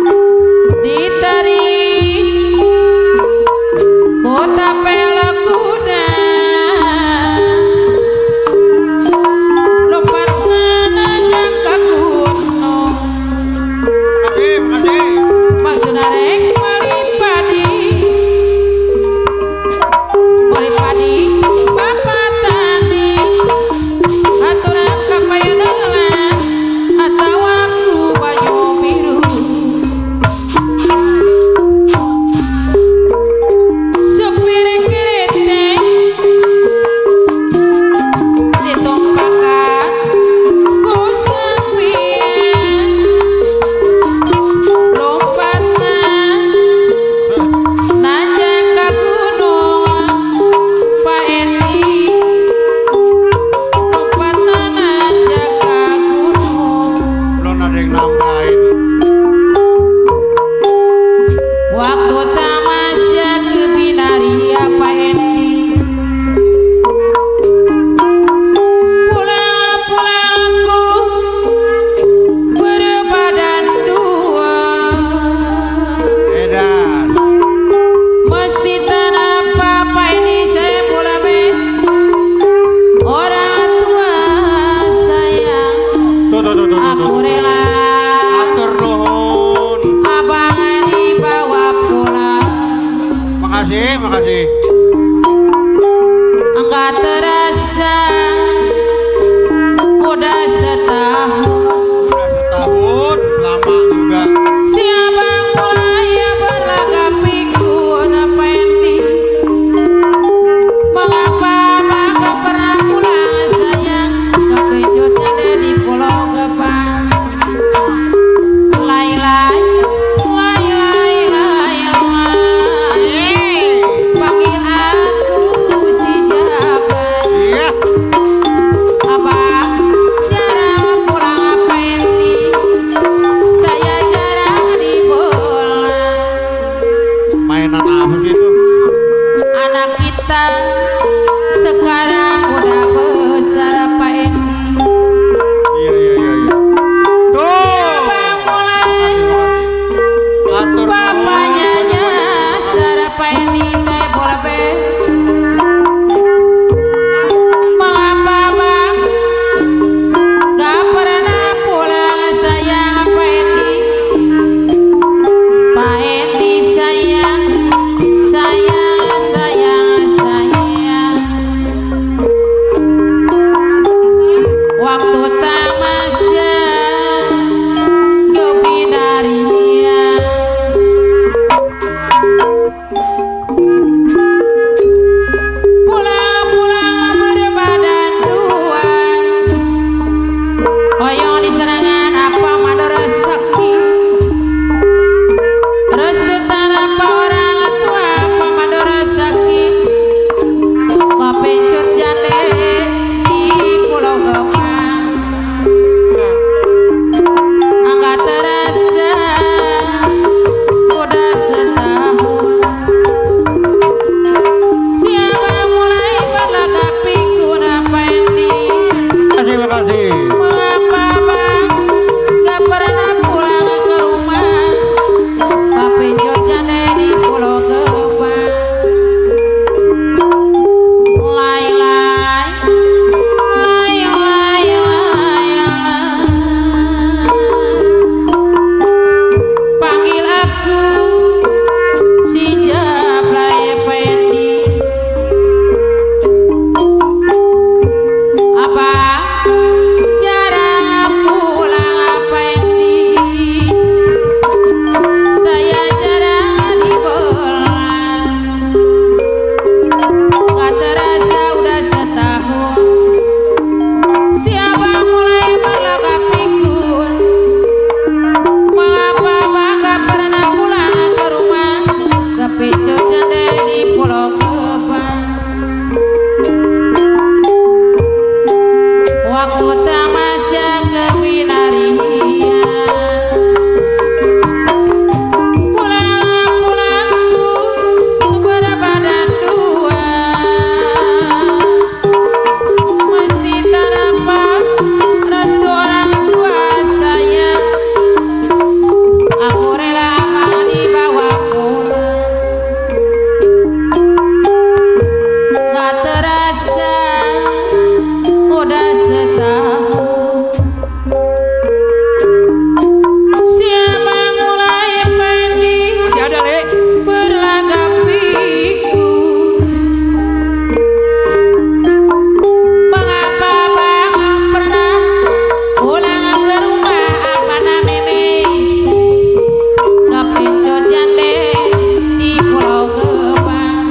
Speaker 4: ditarik kota pelak kuda lompat waktu tamasya kebinarian pulang-pulangku berbadan dua mesti tak dapat restu orang tua sayang aku rela akan dibawa pulang gak terasa udah setahun siapa mulai pending
Speaker 1: Masih ada, Le.
Speaker 4: berlagak pikun mengapa bang pernah pulang ke rumah apa namanya kepencut jande di Pulau Gebang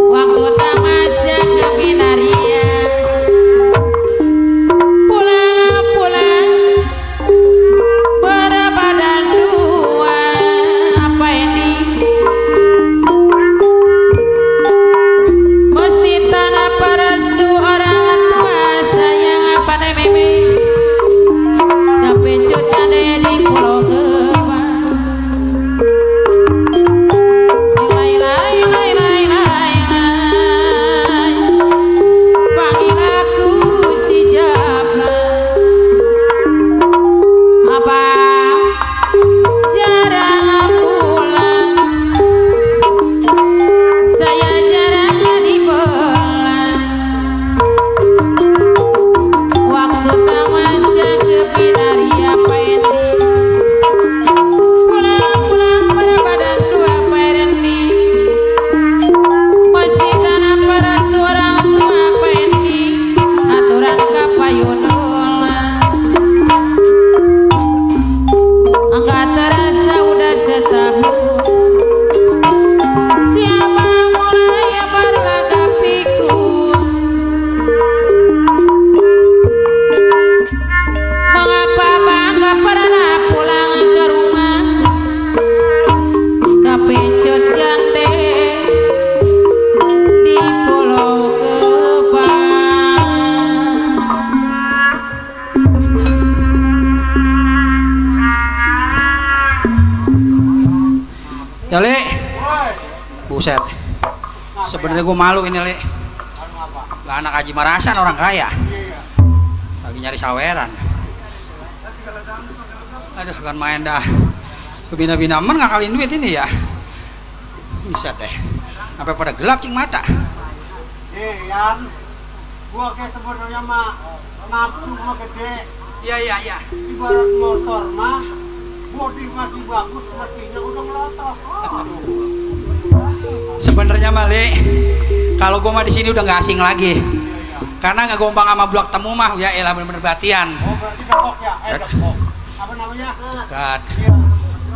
Speaker 4: waktu tamasya kebinarian pulang-pulang berbadan dua apa ini mesti tanah perestu orang tua sayang apa namanya kepencut jande di Pulau Gebang ilai ilai ilai ilai ilai ilai panggil aku si Jablan apa jarang pulang saya jarang dibelang waktu tamasya kebinaria pendi pulang-pulang berbadan dua perendi mesti tanah perestu orang tua pendi aturan kapayunulan angkat terasa udah setahun siapa mulai berlagak pikun mengapa bangga pernah pulang ke rumah kepencut jande di Pulau Gebang
Speaker 1: Ya, Le. Buset. Sebenarnya gue malu ini, Le. Lah anak Haji Marasan orang kaya. Lagi nyari saweran. Aduh, kan main dah. Bina-bina men ngakalin duit ini ya. Buset deh. Sampai pada gelap cing mata.
Speaker 5: Yan, gua kayak sebenarnya mah nafsu mah gede.
Speaker 1: Iya, iya, iya.
Speaker 5: Ibarat motor mah bodi masih bagus, mesinnya udah melotot.
Speaker 1: Sebenarnya mah, Le, kalau gue mah di sini udah nggak asing lagi. Karena nggak gombang sama blok temu mah ya elah bener-bener batian.
Speaker 5: Oh berarti Depok ya? Depok. Apa namanya?
Speaker 1: God.
Speaker 5: Iya.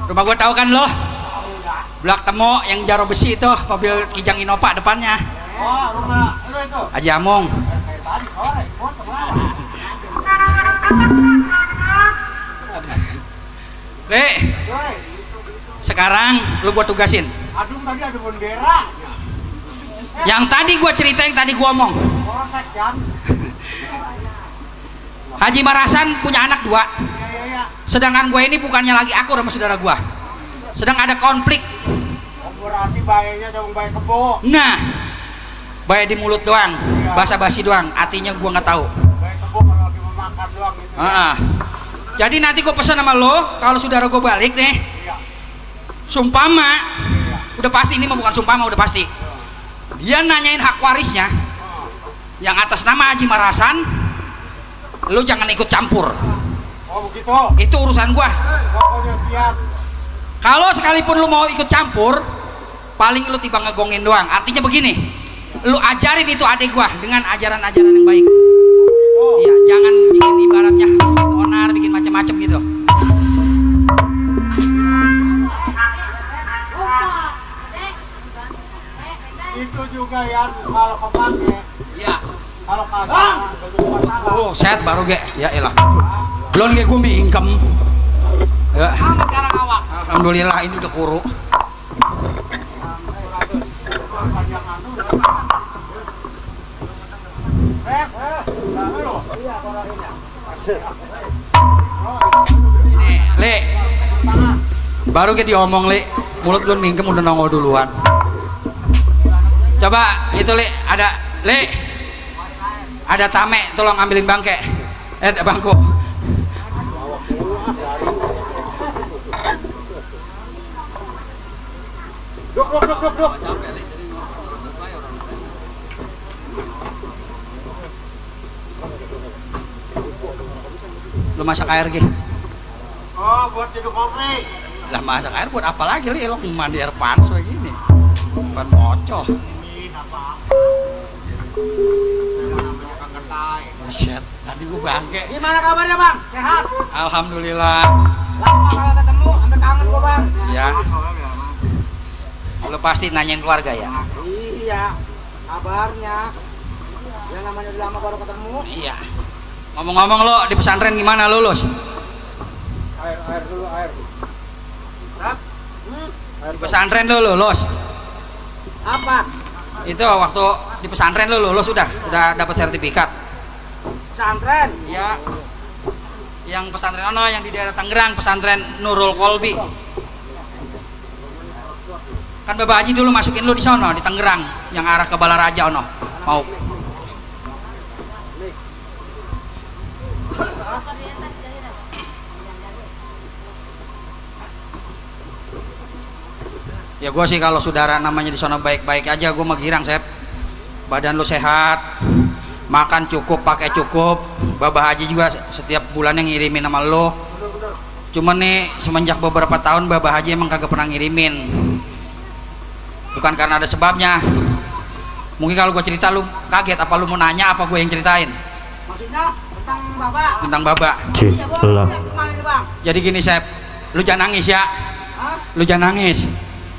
Speaker 1: Rumah gue tahu kan lo? Blok temu yang jaro besi itu, mobil Kijang Innova depannya.
Speaker 5: Oh rumah lu itu?
Speaker 1: Haji Amung.
Speaker 5: Kayak tadi sore, foto lah.
Speaker 1: Le,
Speaker 5: Woi,
Speaker 1: sekarang lu gua tugasin.
Speaker 5: aduh tadi ada bendera.
Speaker 1: Yang tadi gua cerita, yang tadi gua omong.
Speaker 5: Polsek kan?
Speaker 1: Haji Marasan punya anak 2.
Speaker 5: Iya iya iya.
Speaker 1: Sedangkan gue ini bukannya lagi akur sama saudara gua. Sedang ada konflik.
Speaker 5: Oh, berarti bayanya dong bayi kebo.
Speaker 1: Nah, baik di mulut doang, basa-basi doang, artinya gua nggak tahu.
Speaker 5: Bayi kebo kalau lagi mau makan doang gitu.
Speaker 1: Jadi nanti gue pesan sama lo, kalau saudara gue balik nih,
Speaker 5: Iya.
Speaker 1: sumpama, udah pasti ini mah bukan sumpama, udah pasti. Dia nanyain hak warisnya, yang atas nama Haji Marasan, lo jangan ikut campur.
Speaker 5: Oh begitu.
Speaker 1: Itu urusan gua.
Speaker 5: Pokoknya siap.
Speaker 1: Kalau sekalipun lo mau ikut campur, paling lo tiba ngegongin doang. Artinya begini, lo ajarin itu adik gua dengan ajaran-ajaran yang baik. Iya, jangan bikin ibaratnya onar, bikin macam-macam gitu.
Speaker 5: Itu juga ya kalau kepake.
Speaker 1: Iya.
Speaker 5: Kalau kagak, masalah.
Speaker 1: Oh, set baru ge. Ya elah. Belum ge gue mingkem. Ya. Alhamdulillah ini udah kuru. Ini, Le. Baru kita diomong, Le. Mulut belum mingkem udah nongol duluan. Coba itu, Le, ada tame, tolong ambilin bangke. Bangku. Duk. Lu masak air, Ge?
Speaker 5: Oh, buat hidup kopi.
Speaker 1: Lah masak air buat apa lagi, Li? Lo mandi air panas kayak gini. Bukan mocoh. Buset, tadi gua bangke.
Speaker 3: Gimana kabarnya bang? Sehat?
Speaker 1: Alhamdulillah.
Speaker 3: Lama kalau ketemu, sampai kangen gua bang.
Speaker 1: Ya. Lo pasti nanyain keluarga ya?
Speaker 3: Iya, kabarnya. Yang namanya udah lama baru ketemu.
Speaker 1: Iya. Ngomong-ngomong lo di pesantren gimana lulus?
Speaker 5: Air dulu, air.
Speaker 1: Di pesantren lo lulus?
Speaker 3: Apa?
Speaker 1: Itu waktu di pesantren lo lulus udah dapat sertifikat?
Speaker 3: Pesantren?
Speaker 1: Iya. Yang pesantren ono yang di daerah Tangerang, pesantren Nurul Kolbi. Kan Bapak Haji dulu masukin lu di sono di Tangerang, yang arah ke Balaraja ono. Mau? Ya gue sih kalau saudara namanya di sono baik-baik aja, gue mah girang, Sep. Badan lu sehat, makan cukup, pakai cukup. Bapak Haji juga setiap bulannya ngirimin sama lu. Cuman nih semenjak beberapa tahun Bapak Haji emang kagak pernah ngirimin. Bukan karena ada sebabnya. Mungkin kalau gue cerita lu kaget, apa lu mau nanya apa gue yang ceritain?
Speaker 3: Maksudnya tentang bapak?
Speaker 1: Tentang Bapak.
Speaker 3: Iya, boleh. Gimana nih bang?
Speaker 1: Jadi gini, Sep, lu jangan nangis ya.
Speaker 3: Hah?
Speaker 1: Lu jangan nangis.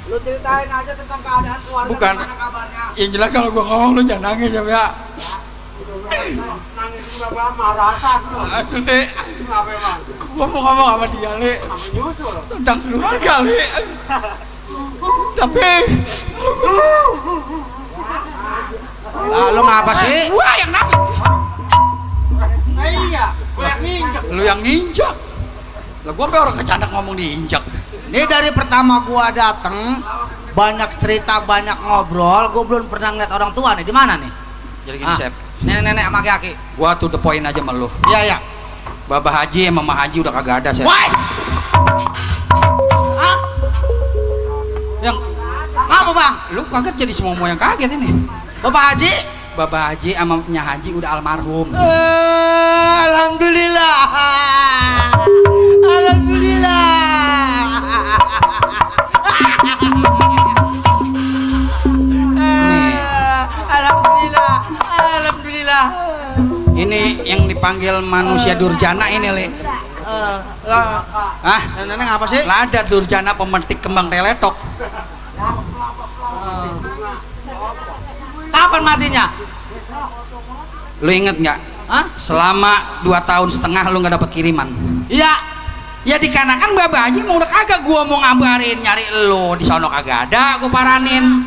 Speaker 3: Lu ceritain aja tentang keadaan keluarga.
Speaker 1: Bukan.
Speaker 3: Gimana kabarnya?
Speaker 1: Yang jelas kalau gua ngomong lu jangan nangis ya.
Speaker 3: Nangis bapak marahan lu.
Speaker 1: Aduh, Le.
Speaker 3: Kenapa emang?
Speaker 1: Gua mau ngomong sama dia, Le.
Speaker 3: Menyusul.
Speaker 1: Tentang keluarga, Le. Tapi
Speaker 2: Lu ngapa sih?
Speaker 1: gua yang nangis.
Speaker 3: Iya, gue yang nginjek.
Speaker 1: Lu yang nginjak. Lah gua sampai orang kecandak ngomong diinjak.
Speaker 2: Ini dari pertama gua dateng banyak cerita, banyak ngobrol, gua belum pernah ngeliat orang tua nih. Di mana nih?
Speaker 1: Jadi gini, Sep.
Speaker 2: Nenek-nenek sama aki-aki.
Speaker 1: Gua to the point aja sama lu.
Speaker 2: Iya, iya.
Speaker 1: Bapak Haji sama Mama Haji udah kagak ada, Sep.
Speaker 2: Woi! Hah?
Speaker 1: Yang
Speaker 2: Apa bang?
Speaker 1: lu kaget jadi semua yang kaget ini.
Speaker 2: Bapak Haji?
Speaker 1: Bapak Haji sama Nya Haji udah almarhum.
Speaker 2: Alhamdulillah. Alhamdulillah. Alhamdulillah. Alhamdulillah.
Speaker 1: Ini yang dipanggil manusia durjana ini, Le. Ah,
Speaker 2: Nenek apa sih?
Speaker 1: lada durjana pemetik kembang teletok.
Speaker 2: Kapan matinya?
Speaker 1: Lu inget nggak?
Speaker 2: Hah?
Speaker 1: Selama 2,5 tahun lu nggak dapat kiriman.
Speaker 2: Iya.
Speaker 1: Ya dikarenakan Bapak Haji mau udah kagak, gua mau ngabarin nyari lu di sono kagak ada, gua paranin.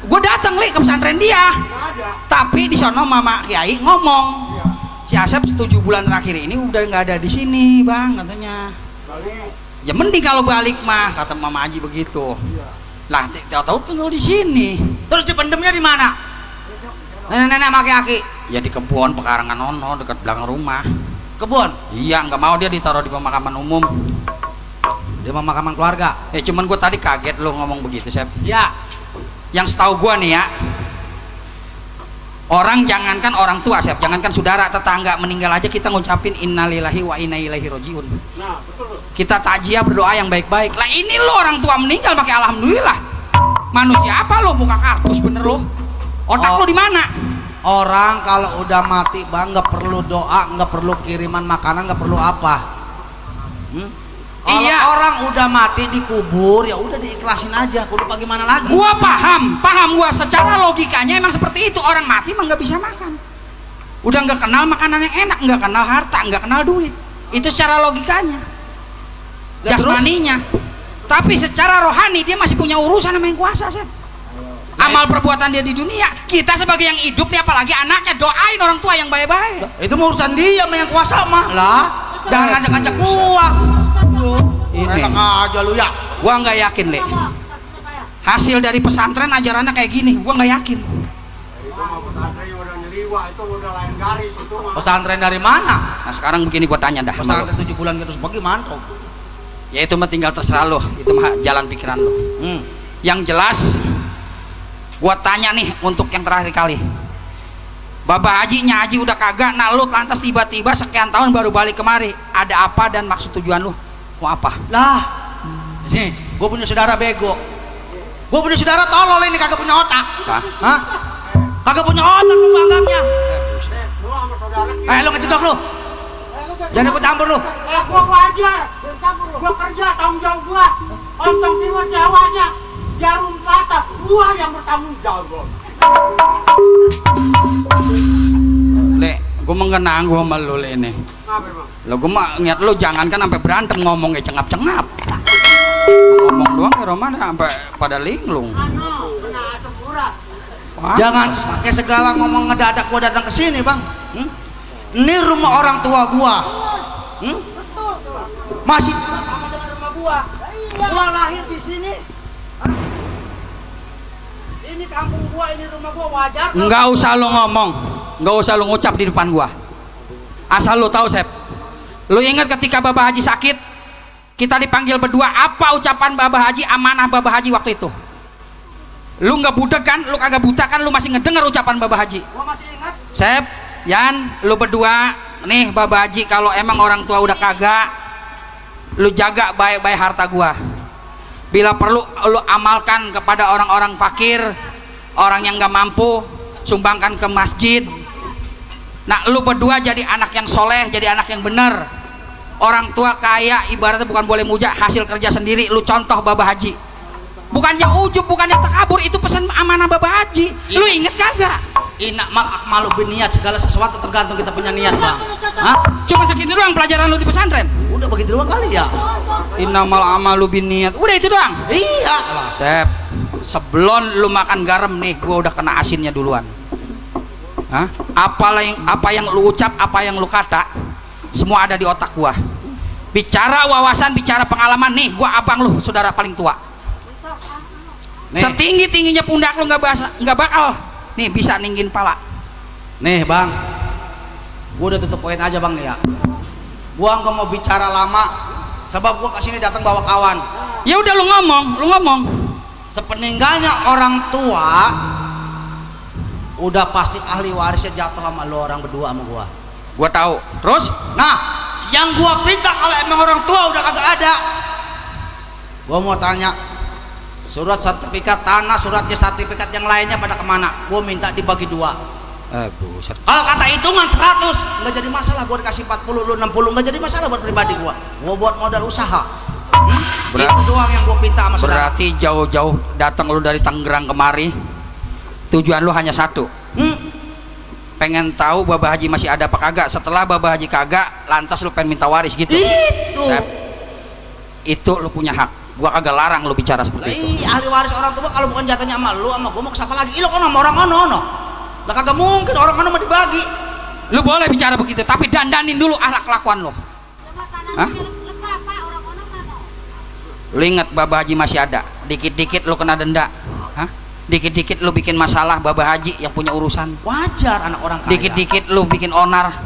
Speaker 1: Gua dateng, Li, ke pesantren dia. Tapi di sono Mama Kiai ngomong, si Asep 7 bulan terakhir ini udah nggak ada di sini, Bang, katanya. Ya mending kalau balik mah, kata Mama Haji begitu. Lah, tahu-tahu tinggal di sini.
Speaker 2: Terus dipendemnya di mana? Nenek-nenek sama aki-aki.
Speaker 1: Ya di kebun pekarangan ono dekat belakang rumah.
Speaker 2: Kebun.
Speaker 1: Iya, nggak mau dia ditaruh di pemakaman umum.
Speaker 2: Di pemakaman keluarga.
Speaker 1: Cuman gue tadi kaget lo ngomong begitu, Sep.
Speaker 2: Ya.
Speaker 1: Yang setahu gue nih ya, orang jangankan orang tua, Sep, jangankan saudara, tetangga meninggal aja kita ngucapin innalillahi wa inna ilaihi rajiun.
Speaker 5: Nah, betul.
Speaker 1: Kita takziah berdoa yang baik-baik. Lah ini lo orang tua meninggal pakai alhamdulillah. Manusia apa lo, muka kardus bener lo? Otak lo di mana?
Speaker 2: Orang kalau udah mati bang nggak perlu doa, nggak perlu kiriman makanan, nggak perlu apa. Kalau
Speaker 1: Iya.
Speaker 2: orang udah mati dikubur ya udah diikhlasin aja. Kudu bagaimana lagi?
Speaker 1: Gua paham gua secara logikanya emang seperti itu. Orang mati mah nggak bisa makan. Udah nggak kenal makanan yang enak, nggak kenal harta, nggak kenal duit. Itu secara logikanya,
Speaker 2: Ya,
Speaker 1: jasmaninya. Tapi secara rohani dia masih punya urusan sama yang kuasa, Sep. amal perbuatan dia di dunia. Kita sebagai yang hidup nih, apalagi anaknya, doain orang tua yang baik-baik.
Speaker 2: Itu mau urusan dia sama yang kuasa mah lah. Jangan ngajak-ngajak gua.
Speaker 1: Ini
Speaker 2: Enak aja lu ya.
Speaker 1: gua nggak yakin, Le. Hasil dari pesantren ajarannya kayak gini, gua nggak yakin.
Speaker 2: Pesantren dari mana?
Speaker 1: Nah sekarang begini gua tanya dah.
Speaker 2: Pesantren 7 bulan terus bagaimana?
Speaker 1: Ya itu mah tinggal terserah lo, itu mah jalan pikiran lo. Yang jelas gua tanya nih untuk yang terakhir kali, Bapak Haji Haji udah kagak, nah lu lantas tiba-tiba sekian tahun baru balik kemari, ada apa dan maksud tujuan lu mau apa?
Speaker 2: Lah nih gue punya saudara bego, gue punya saudara tolol ini, kagak punya otak. Hah? Kagak punya otak lu anggapnya. Lu ngecedok lu, jangan ikut campur lu.
Speaker 3: Gua wajar, gua kerja tanggung jawab gua. Ontong timur Jawanya, Jarum Selatan, gua yang bertanggung jawab.
Speaker 1: Le, gue mengenang gue sama lu Le ini. Lo gue mah ngeliat lu jangankan sampai berantem ngomong kayak cengap-cengap. Ngomong doang ya Roman sampai pada linglung.
Speaker 2: Jangan pakai segala ngomong ngedadak gua datang ke sini, Bang. Ini rumah orang tua gua. Masih sama dengan rumah gua. Gua lahir di sini. Ini kampung gua, ini rumah gua, wajar.
Speaker 1: Nggak usah lu ngomong, nggak usah lu ngucap di depan gua. Asal lu tahu, Sep. Lu ingat ketika Bapak Haji sakit, kita dipanggil berdua, apa ucapan Bapak Haji, amanah Bapak Haji waktu itu? Lu nggak budak kan? Lu kagak buta kan? Lu masih ngedenger ucapan Bapak Haji?
Speaker 2: Gua masih ingat.
Speaker 1: Sep, Yan, lu berdua nih Bapak Haji, kalau emang orang tua udah kagak, lu jaga baik-baik harta gua. Bila perlu lu amalkan kepada orang-orang fakir, orang yang nggak mampu, sumbangkan ke masjid. Nah lu berdua jadi anak yang soleh, jadi anak yang benar. Orang tua kaya ibaratnya bukan boleh muja, hasil kerja sendiri. Lu contoh Bapak Haji, bukannya ujub, bukannya takabur, itu pesan amanah Bapak Haji. Lu inget kagak?
Speaker 2: Inak mal akmalu biniat, segala sesuatu tergantung kita punya niat, Bang. Hah?
Speaker 1: Cuma segitu doang pelajaran lu di pesantren?
Speaker 2: Udah begitu doang kali ya.
Speaker 1: Innamal amalu binniyat. Udah itu doang.
Speaker 2: Iya.
Speaker 1: Sep, sebelum lu makan garam nih, gua udah kena asinnya duluan. Hah? Apa yang lu ucap, apa yang lu kata, semua ada di otak gua. Bicara wawasan, bicara pengalaman nih, gua abang lu, saudara paling tua. Setinggi tingginya pundak lu nggak bakal nih bisa ninggin pala.
Speaker 2: Nih Bang, gua udah tutup poin aja Bang nih ya. Gua nggak mau bicara lama, sebab gua kesini datang bawa kawan.
Speaker 1: Ya udah lu ngomong.
Speaker 2: Sepeninggalnya orang tua, udah pasti ahli warisnya jatuh sama lo orang berdua sama gua.
Speaker 1: Gua tahu. Terus?
Speaker 2: Nah, yang gua pinta kalau emang orang tua udah kagak ada, gua mau tanya, surat sertifikat tanah, suratnya sertifikat yang lainnya pada kemana? Gua minta dibagi dua.
Speaker 1: Buset.
Speaker 2: Kalau kata hitungan 100 nggak jadi masalah, gua dikasih 40, lu 60, nggak jadi masalah buat pribadi gua. Gua buat modal usaha. Itu doang yang gua pinta sama saudara.
Speaker 1: Berarti jauh-jauh datang lu dari Tangerang kemari, tujuan lu hanya satu. Pengen tahu Bapak Haji masih ada apa kagak. Setelah Bapak Haji kagak, lantas lu pengen minta waris gitu.
Speaker 2: Itu.
Speaker 1: Sep, itu lu punya hak. Gua kagak larang lu bicara seperti itu.
Speaker 2: Ahli waris orang tua kalau bukan jatuhnya sama lu, sama gua mau ke siapa lagi? Ih, lu kan sama orang ono. Lah kagak mungkin orang ono mau dibagi.
Speaker 1: Lu boleh bicara begitu, tapi dandanin dulu akhlak kelakuan lu. Hah? Lu ingat Bapak Haji masih ada. Dikit-dikit lu kena denda. Hah? Dikit-dikit lu bikin masalah Bapak Haji yang punya urusan.
Speaker 2: Wajar anak orang kaya.
Speaker 1: Dikit-dikit lu bikin onar.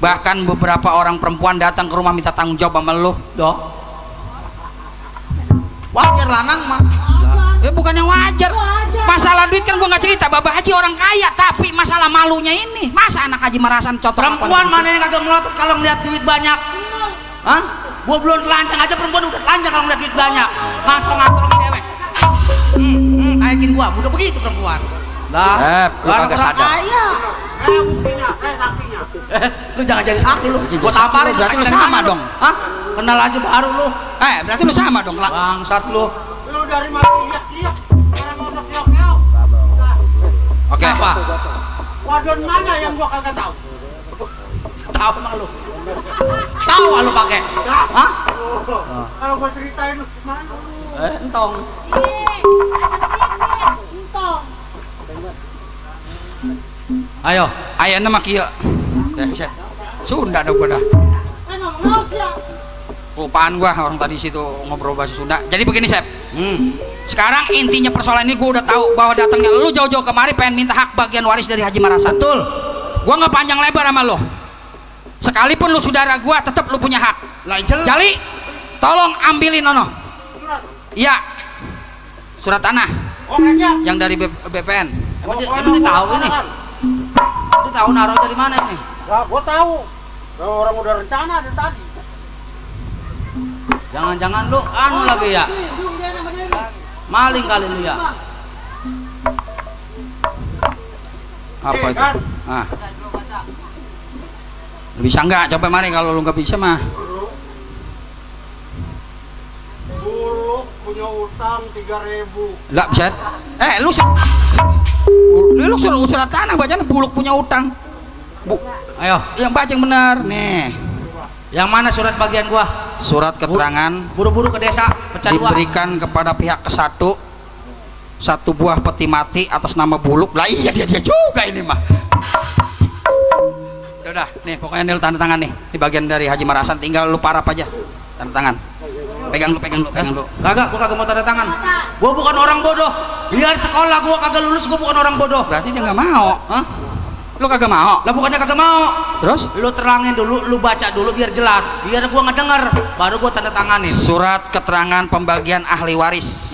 Speaker 1: Bahkan beberapa orang perempuan datang ke rumah minta tanggung jawab sama lu.
Speaker 2: Dok. Wajar lanang mah.
Speaker 1: Bukan yang wajar. Masalah duit kan gua nggak cerita. Bapak Haji orang kaya, tapi masalah malunya ini. Masa anak Haji Marasan contoh
Speaker 2: Perempuan mana yang kagak melotot kalau ngeliat duit banyak? Hah? Gua belum telanjang aja, perempuan udah telanjang kalau ngeliat duit banyak. Ngantrong-ngantrongin dewek. Kayakin gua, udah begitu perempuan. Lah,
Speaker 1: lu kagak sadar.
Speaker 2: Kaya.
Speaker 3: Buktinya, saksinya.
Speaker 2: Lu jangan jadi sakti lu. Gua tamparin.
Speaker 1: Berarti lu
Speaker 2: sakti
Speaker 1: sama
Speaker 2: dari mana
Speaker 1: dong.
Speaker 2: lu? Hah? Kenal aja baru lu.
Speaker 1: Berarti lu sama dong.
Speaker 2: Bangsat lu.
Speaker 3: Lu dari mana iyak-iyak? Orang ngomong keok-keok.
Speaker 1: Oke.
Speaker 2: Apa?
Speaker 3: Wadon mana yang gua kagak tahu?
Speaker 2: Tahu emang lu. Tahu lu pakai. Hah?
Speaker 3: Kalau gua ceritain lu mana lu?
Speaker 2: Entong. Ayo.
Speaker 1: Ayana mah kieu. Set. Sunda dah gua dah. Kelupaan gua orang tadi situ ngobrol bahasa Sunda. Jadi begini, Sep. Sekarang intinya persoalan ini gua udah tahu bahwa datangnya lu jauh-jauh kemari pengen minta hak bagian waris dari Haji Marasan.
Speaker 2: Betul.
Speaker 1: Gua nggak panjang lebar sama lu. Sekalipun lu saudara gua, tetap lu punya hak.
Speaker 2: Lah jelas.
Speaker 1: Jali, tolong ambilin Nono. Iya. Surat tanah. Yang dari BPN.
Speaker 2: Emang dia tahu ini? Dia tahu naruh dari mana ini?
Speaker 5: Lah, gua tahu. Orang udah rencana dari tadi.
Speaker 2: Jangan-jangan lu anu lagi ya? Maling kali lu ya?
Speaker 1: Apa itu? Ah. Lu bisa nggak? Coba mari, kalau lu nggak bisa mah.
Speaker 5: Buluk punya utang 3.000.
Speaker 1: Nggak bisa. Lu surat tanah bacaan Buluk punya utang.
Speaker 2: Ayo,
Speaker 1: Yang baca yang benar nih.
Speaker 2: yang mana surat bagian gua?
Speaker 1: Surat keterangan
Speaker 2: Buru-buru ke desa, pecah dua.
Speaker 1: diberikan kepada pihak ke-1 satu buah peti mati atas nama Buluk. Lah iya, dia juga ini mah. Udah nih, pokoknya Nil tanda tangan nih di bagian dari Haji Marasan, tinggal lu parap aja tanda tangan. Pegang lu.
Speaker 2: Kagak, gua kagak mau tanda tangan. Gua bukan orang bodoh. Biar sekolah gua kagak lulus, gua bukan orang bodoh.
Speaker 1: Berarti dia nggak mau.
Speaker 2: Hah?
Speaker 1: Lu kagak mau?
Speaker 2: Lah bukannya kagak mau.
Speaker 1: Terus
Speaker 2: Lu terangin dulu, lu baca dulu biar jelas. Biar gua ngedenger, baru gua tanda tanganin.
Speaker 1: surat keterangan pembagian ahli waris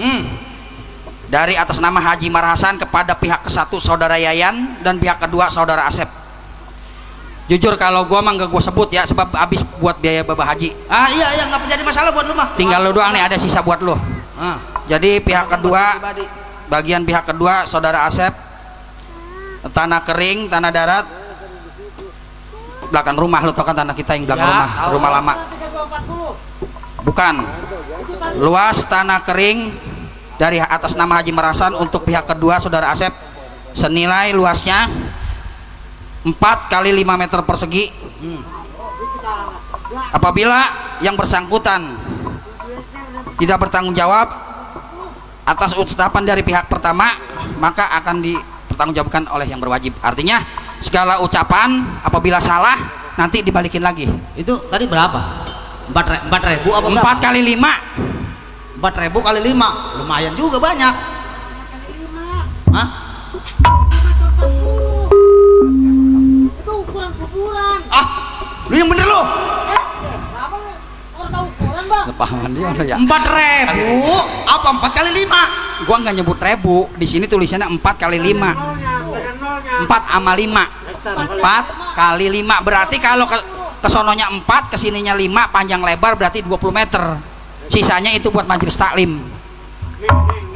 Speaker 1: dari atas nama Haji Marasan kepada pihak ke-1 saudara Yayan dan pihak kedua saudara Asep. Jujur kalau gua mah nggak gua sebut ya, sebab habis buat biaya Babah Haji.
Speaker 2: Ah iya, nggak jadi masalah buat lu mah.
Speaker 1: Tinggal lu doang nih, ada sisa buat lu. Jadi pihak kedua,
Speaker 2: Pribadi.
Speaker 1: bagian pihak kedua saudara Asep, tanah kering, tanah darat, belakang rumah. Lu tau kan tanah kita yang belakang
Speaker 2: Ya,
Speaker 1: rumah,
Speaker 2: tahu.
Speaker 1: rumah lama. Bukan, luas tanah kering dari atas nama Haji Marasan untuk pihak kedua saudara Asep senilai luasnya 4 kali 5 meter persegi. Apabila yang bersangkutan tidak bertanggung jawab atas ucapan dari pihak pertama, maka akan dipertanggungjawabkan oleh yang berwajib. Artinya segala ucapan apabila salah nanti dibalikin lagi.
Speaker 2: Itu tadi berapa? 4.000 apa
Speaker 1: 4 kali 5.
Speaker 2: 4.000 kali 5. Lumayan juga banyak. Hah?
Speaker 3: Itu ukuran kuburan.
Speaker 2: Ah, lu yang bener lu.
Speaker 3: Apa nih? Orang tahu ukuran, Bang?
Speaker 1: Kepahaman dia udah ya.
Speaker 2: 4.000 apa 4 kali 5?
Speaker 1: Gua nggak nyebut ribu, di sini tulisannya 4 kali 5. 4 sama 5. 4 kali 5 berarti kalau ke sononya 4, kesininya 5, panjang lebar berarti 20 meter. Sisanya itu buat majelis taklim.
Speaker 5: Enggak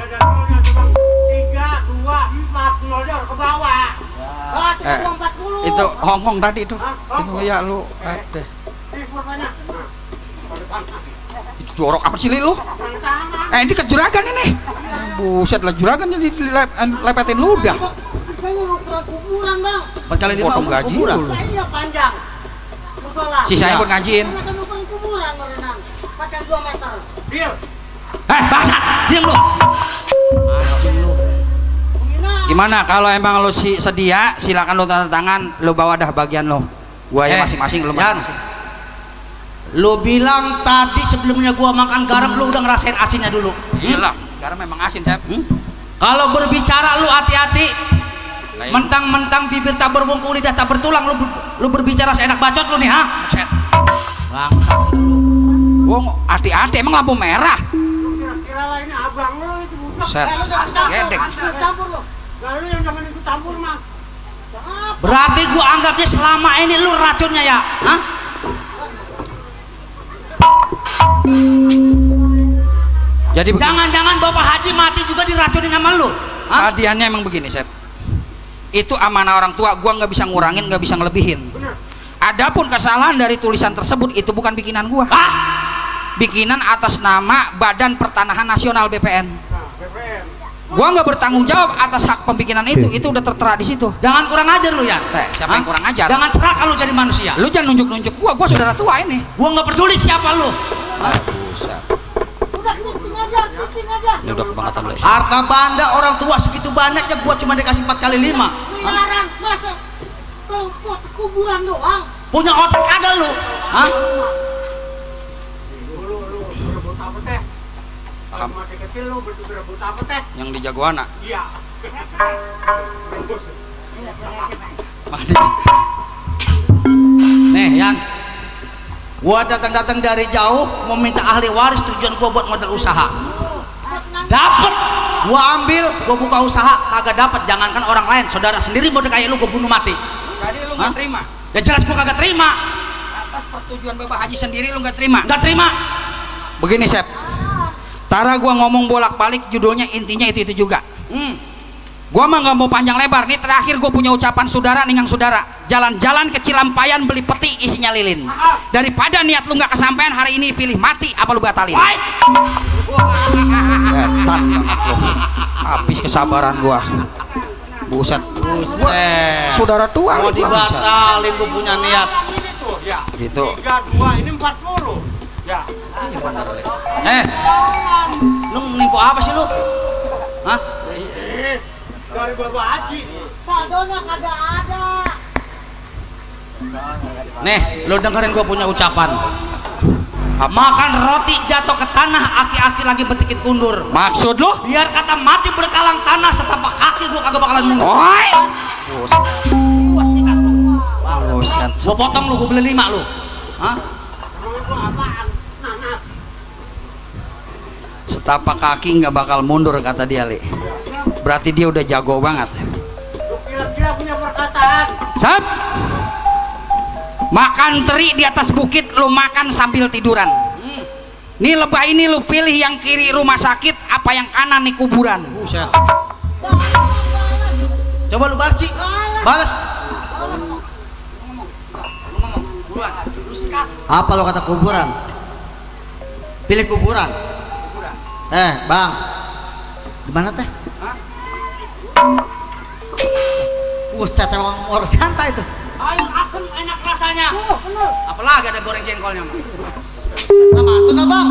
Speaker 5: ada nolnya, cuma 3, 2, 4 nolnya ke bawah.
Speaker 1: Eh,
Speaker 3: 40.
Speaker 1: itu Hongkong tadi itu. Itu ya lu deh.
Speaker 5: Nih pulpanya.
Speaker 1: Jorok apa sih lu? Ini ke juragan ini. Buset lah, juragan jadi lepetin ludah.
Speaker 3: Sisanya ukuran kuburan, Bang.
Speaker 2: 4 kali 5
Speaker 1: Potong gaji
Speaker 2: kuburan.
Speaker 1: dulu.
Speaker 3: Sisanya panjang. Musola.
Speaker 1: Sisanya
Speaker 2: Iya.
Speaker 1: buat ngajiin.
Speaker 3: Kan akan ukuran kuburan berenang. Pakai 2 meter.
Speaker 5: Deal.
Speaker 2: Bangsat, diam lu. Anjing lu.
Speaker 3: Penghinaan.
Speaker 1: Gimana kalau emang lu sedia, silakan lu tanda tangan, lu bawa dah bagian lu. Gua ya masing-masing, lu
Speaker 2: Yan.
Speaker 1: masing-masing.
Speaker 2: Lu bilang tadi sebelumnya gua makan garam, lu udah ngerasain asinnya dulu.
Speaker 1: Iyalah, garam memang asin, Sep.
Speaker 2: Kalau berbicara lu hati-hati.
Speaker 1: Lah, iya.
Speaker 2: Mentang-mentang bibir tak berbungkul, lidah tak bertulang, lu berbicara seenak bacot lu nih, ha?
Speaker 1: Buset.
Speaker 2: Bangsat lu.
Speaker 1: Gua hati-hati, emang lampu merah.
Speaker 5: Kira-kira lah ini abang lo itu budak.
Speaker 1: Set,
Speaker 3: Lu jangan campur,
Speaker 1: gedek.
Speaker 3: jangan campur lu.
Speaker 5: Lalu yang jangan ikut campur mah.
Speaker 2: Berarti gua anggapnya selama ini lu racunnya ya, ha?
Speaker 1: Jadi begini,
Speaker 2: Jangan-jangan Bapak Haji mati juga diracunin sama lu, ha?
Speaker 1: hadiahnya emang begini, Sep. Itu amanah orang tua, gua nggak bisa ngurangin, nggak bisa ngelebihin. Adapun kesalahan dari tulisan tersebut itu bukan bikinan gua. Bikinan atas nama Badan Pertanahan Nasional BPN.
Speaker 5: BPN.
Speaker 1: Gua nggak bertanggung jawab atas hak pembikinan itu udah tertera di situ.
Speaker 2: Jangan kurang ajar lu ya.
Speaker 1: Siapa yang kurang ajar?
Speaker 2: Jangan serakah lu jadi manusia.
Speaker 1: Lu jangan nunjuk-nunjuk gua saudara tua ini.
Speaker 2: Gua nggak peduli siapa lu.
Speaker 1: Buset.
Speaker 3: Udah clicing aja, clicing aja.
Speaker 1: Ini udah kebangetan lu.
Speaker 2: Harta banda orang tua segitu banyaknya gua cuma dikasih 4 kali 5.
Speaker 3: Miliaran, masa Tempat kuburan doang.
Speaker 2: Punya otak ada lu? Hah?
Speaker 5: Masih kecil lu berebut apa teh?
Speaker 1: Yang di Jagoana.
Speaker 5: Iya.
Speaker 2: Nih Yan, gua datang dari jauh mau minta ahli waris, tujuan gua buat modal usaha. Dapat, gua ambil, gua buka usaha, kagak dapat. Jangankan orang lain, saudara sendiri modal kayak lu gua bunuh mati.
Speaker 1: Jadi lu nggak terima?
Speaker 2: Ya jelas gua kagak terima.
Speaker 1: Atas persetujuan Bapak Haji sendiri lu nggak terima?
Speaker 2: Nggak terima.
Speaker 1: Begini Sep, Tara gua ngomong bolak-balik judulnya intinya itu juga. Gua mah nggak mau panjang lebar. Nih terakhir gua punya ucapan saudara ningang saudara. Jalan-jalan ke Cilampayan beli peti isinya lilin. Daripada niat lu nggak kesampaian hari ini pilih mati, apa lu batalin? Setan banget lu. Habis kesabaran gua. Buset.
Speaker 2: Buset.
Speaker 1: Saudara tua
Speaker 2: Mau
Speaker 1: gua,
Speaker 2: dibatalin gua punya niat.
Speaker 5: Ya.
Speaker 1: gitu.
Speaker 5: 32 ini 40. Ya.
Speaker 2: Lu nipu apa sih lu? Hah?
Speaker 5: Dari Bapak Haji.
Speaker 3: Saldonya kagak ada.
Speaker 2: Nih, lu dengerin gua punya ucapan. Makan roti jatuh ke tanah, aki-aki lagi betikin kundur.
Speaker 1: Maksud lu?
Speaker 2: Biar kata mati berkalang tanah, setapak kaki gua kagak bakalan mundur.
Speaker 1: Oi.
Speaker 2: Buset.
Speaker 1: Buset.
Speaker 2: Gua potong lu, gua beli 5 lu. Hah?
Speaker 1: Setapak kaki nggak bakal mundur kata dia, Li. Berarti dia udah jago banget.
Speaker 5: Kira-kira punya perkataan.
Speaker 1: Sap. Makan teri di atas bukit, lu makan sambil tiduran. Nih lebah ini lu pilih yang kiri rumah sakit, apa yang kanan nih kuburan.
Speaker 2: Buset. Coba lu balas, Ci. Balas.
Speaker 3: Apa lo kata kuburan? Pilih kuburan. Bang. Di mana teh? Buset, emang orang santai itu.
Speaker 2: Air asem enak rasanya. Apalagi ada goreng jengkolnya.
Speaker 3: Nama itu nah bang.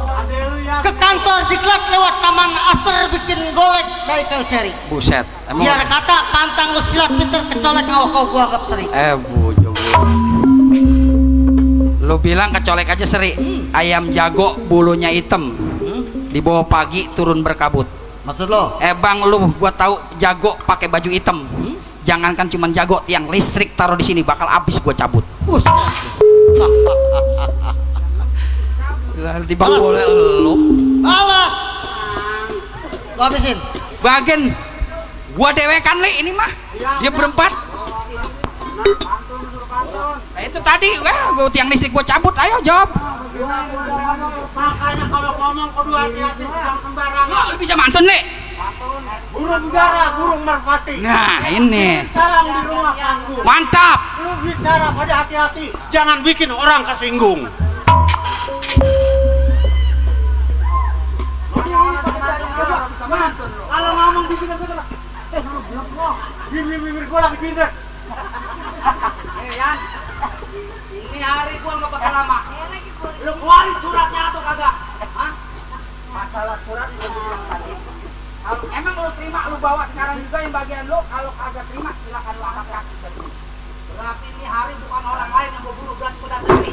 Speaker 5: Ada lu ya.
Speaker 3: Ke kantor diklat lewat Taman Aster bikin golek dari kayu seri.
Speaker 1: Buset. Emang
Speaker 3: Biar kata pantang lu silat Peter kecolek kau gua anggap seri.
Speaker 1: bujo. Lu bilang kecolek aja seri. Ayam jago bulunya hitam. Dibawa pagi turun berkabut.
Speaker 3: Maksud lo?
Speaker 1: Bang, lu gua tahu jago pakai baju hitam. Jangankan cuman jago, tiang listrik taruh di sini bakal habis gua cabut.
Speaker 3: Buset.
Speaker 1: Tiba boleh lu.
Speaker 3: Awas. Lo habisin.
Speaker 1: Bagian gua dewekan Li ini mah. Dia berempat. Nah itu tadi gua tiang listrik gua cabut, ayo jawab.
Speaker 5: Makanya kalau ngomong kudu hati-hati, jangan sembarangan.
Speaker 1: Lu bisa mantun Li.
Speaker 5: Burung dara, burung merpati.
Speaker 1: Nah ini
Speaker 5: Sekarang di rumah panggung.
Speaker 1: mantap.
Speaker 5: Lu bicara pada hati-hati, jangan bikin orang kesinggung. Kalau ngomong bibir gue lah. Bibir gue lagi pindah.
Speaker 2: Yan, ini hari gua nggak bakal lama. Lu keluarin suratnya atau kagak? Hah? Masalah surat gua bilang tadi. Kalau emang lu terima, lu bawa sekarang juga yang bagian lu. Kalau kagak terima, silakan lu angkat kaki dari sini. Berarti ini hari bukan orang lain yang gua bunuh, berarti sudah sendiri.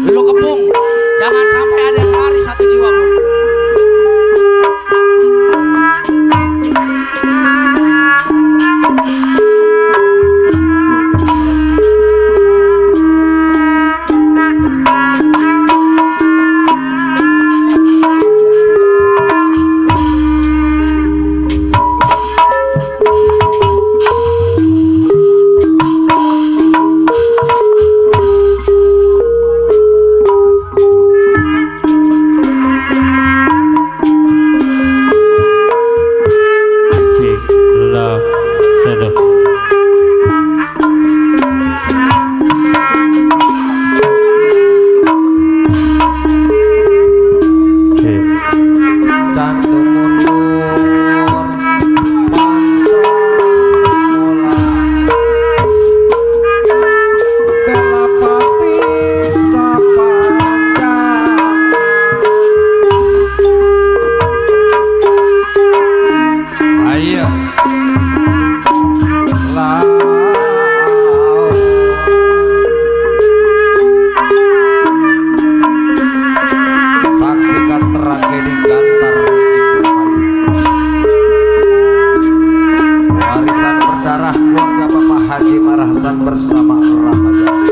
Speaker 2: Lu kepung, jangan sampai ada yang lari satu jiwa pun.
Speaker 6: Haji Marhasan bersama Ramaja.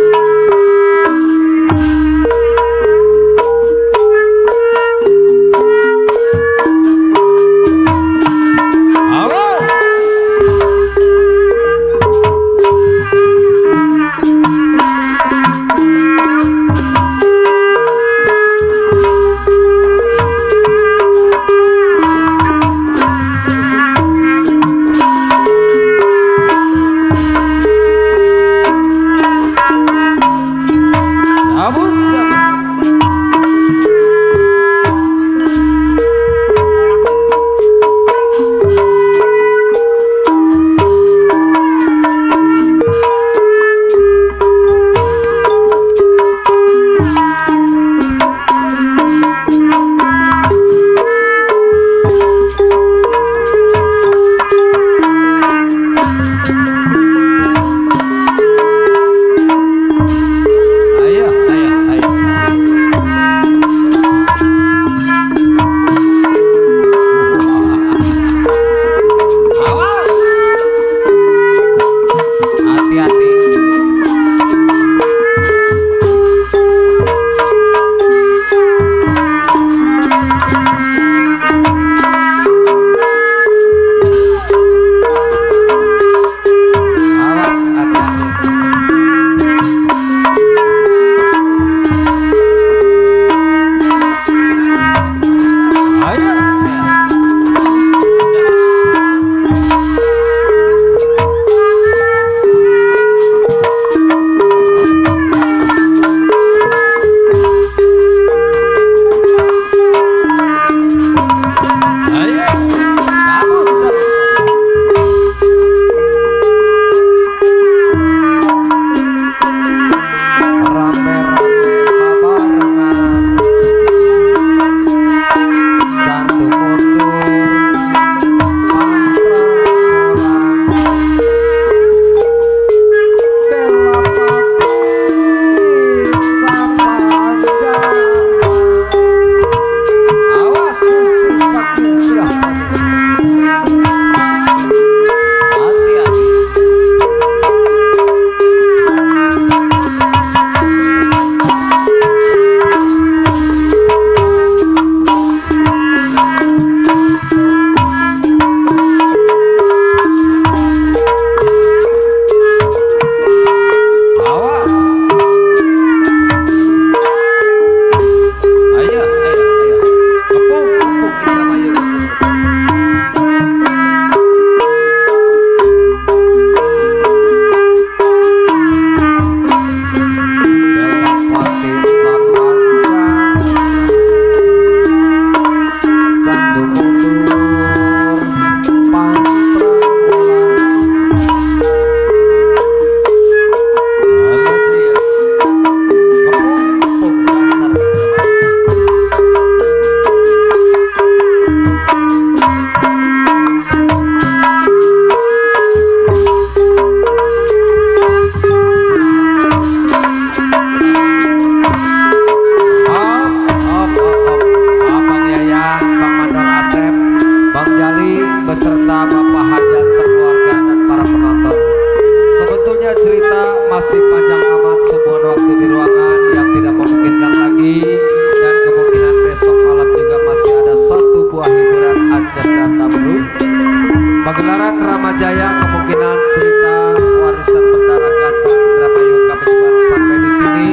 Speaker 6: Pagelaran Ramajaya kemungkinan cerita warisan berdarah ganteng Indramayu kami sebuah sampai di sini.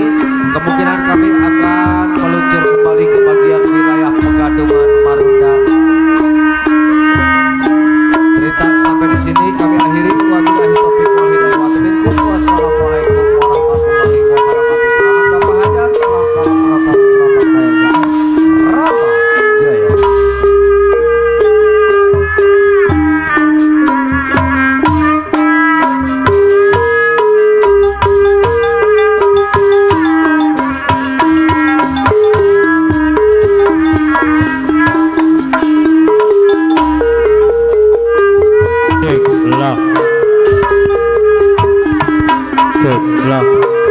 Speaker 6: Kemungkinan kami akan meluncur kembali ke bagian wilayah Pegadungan Marunda. Cerita sampai di sini kami akhiri. Wabillahi taufiq wal hidayah. Wassalamualaikum warahmatullahi wabarakatuh. Selamat Bapak Hajat, selamat penonton, selamat daya Ramajaya. Love.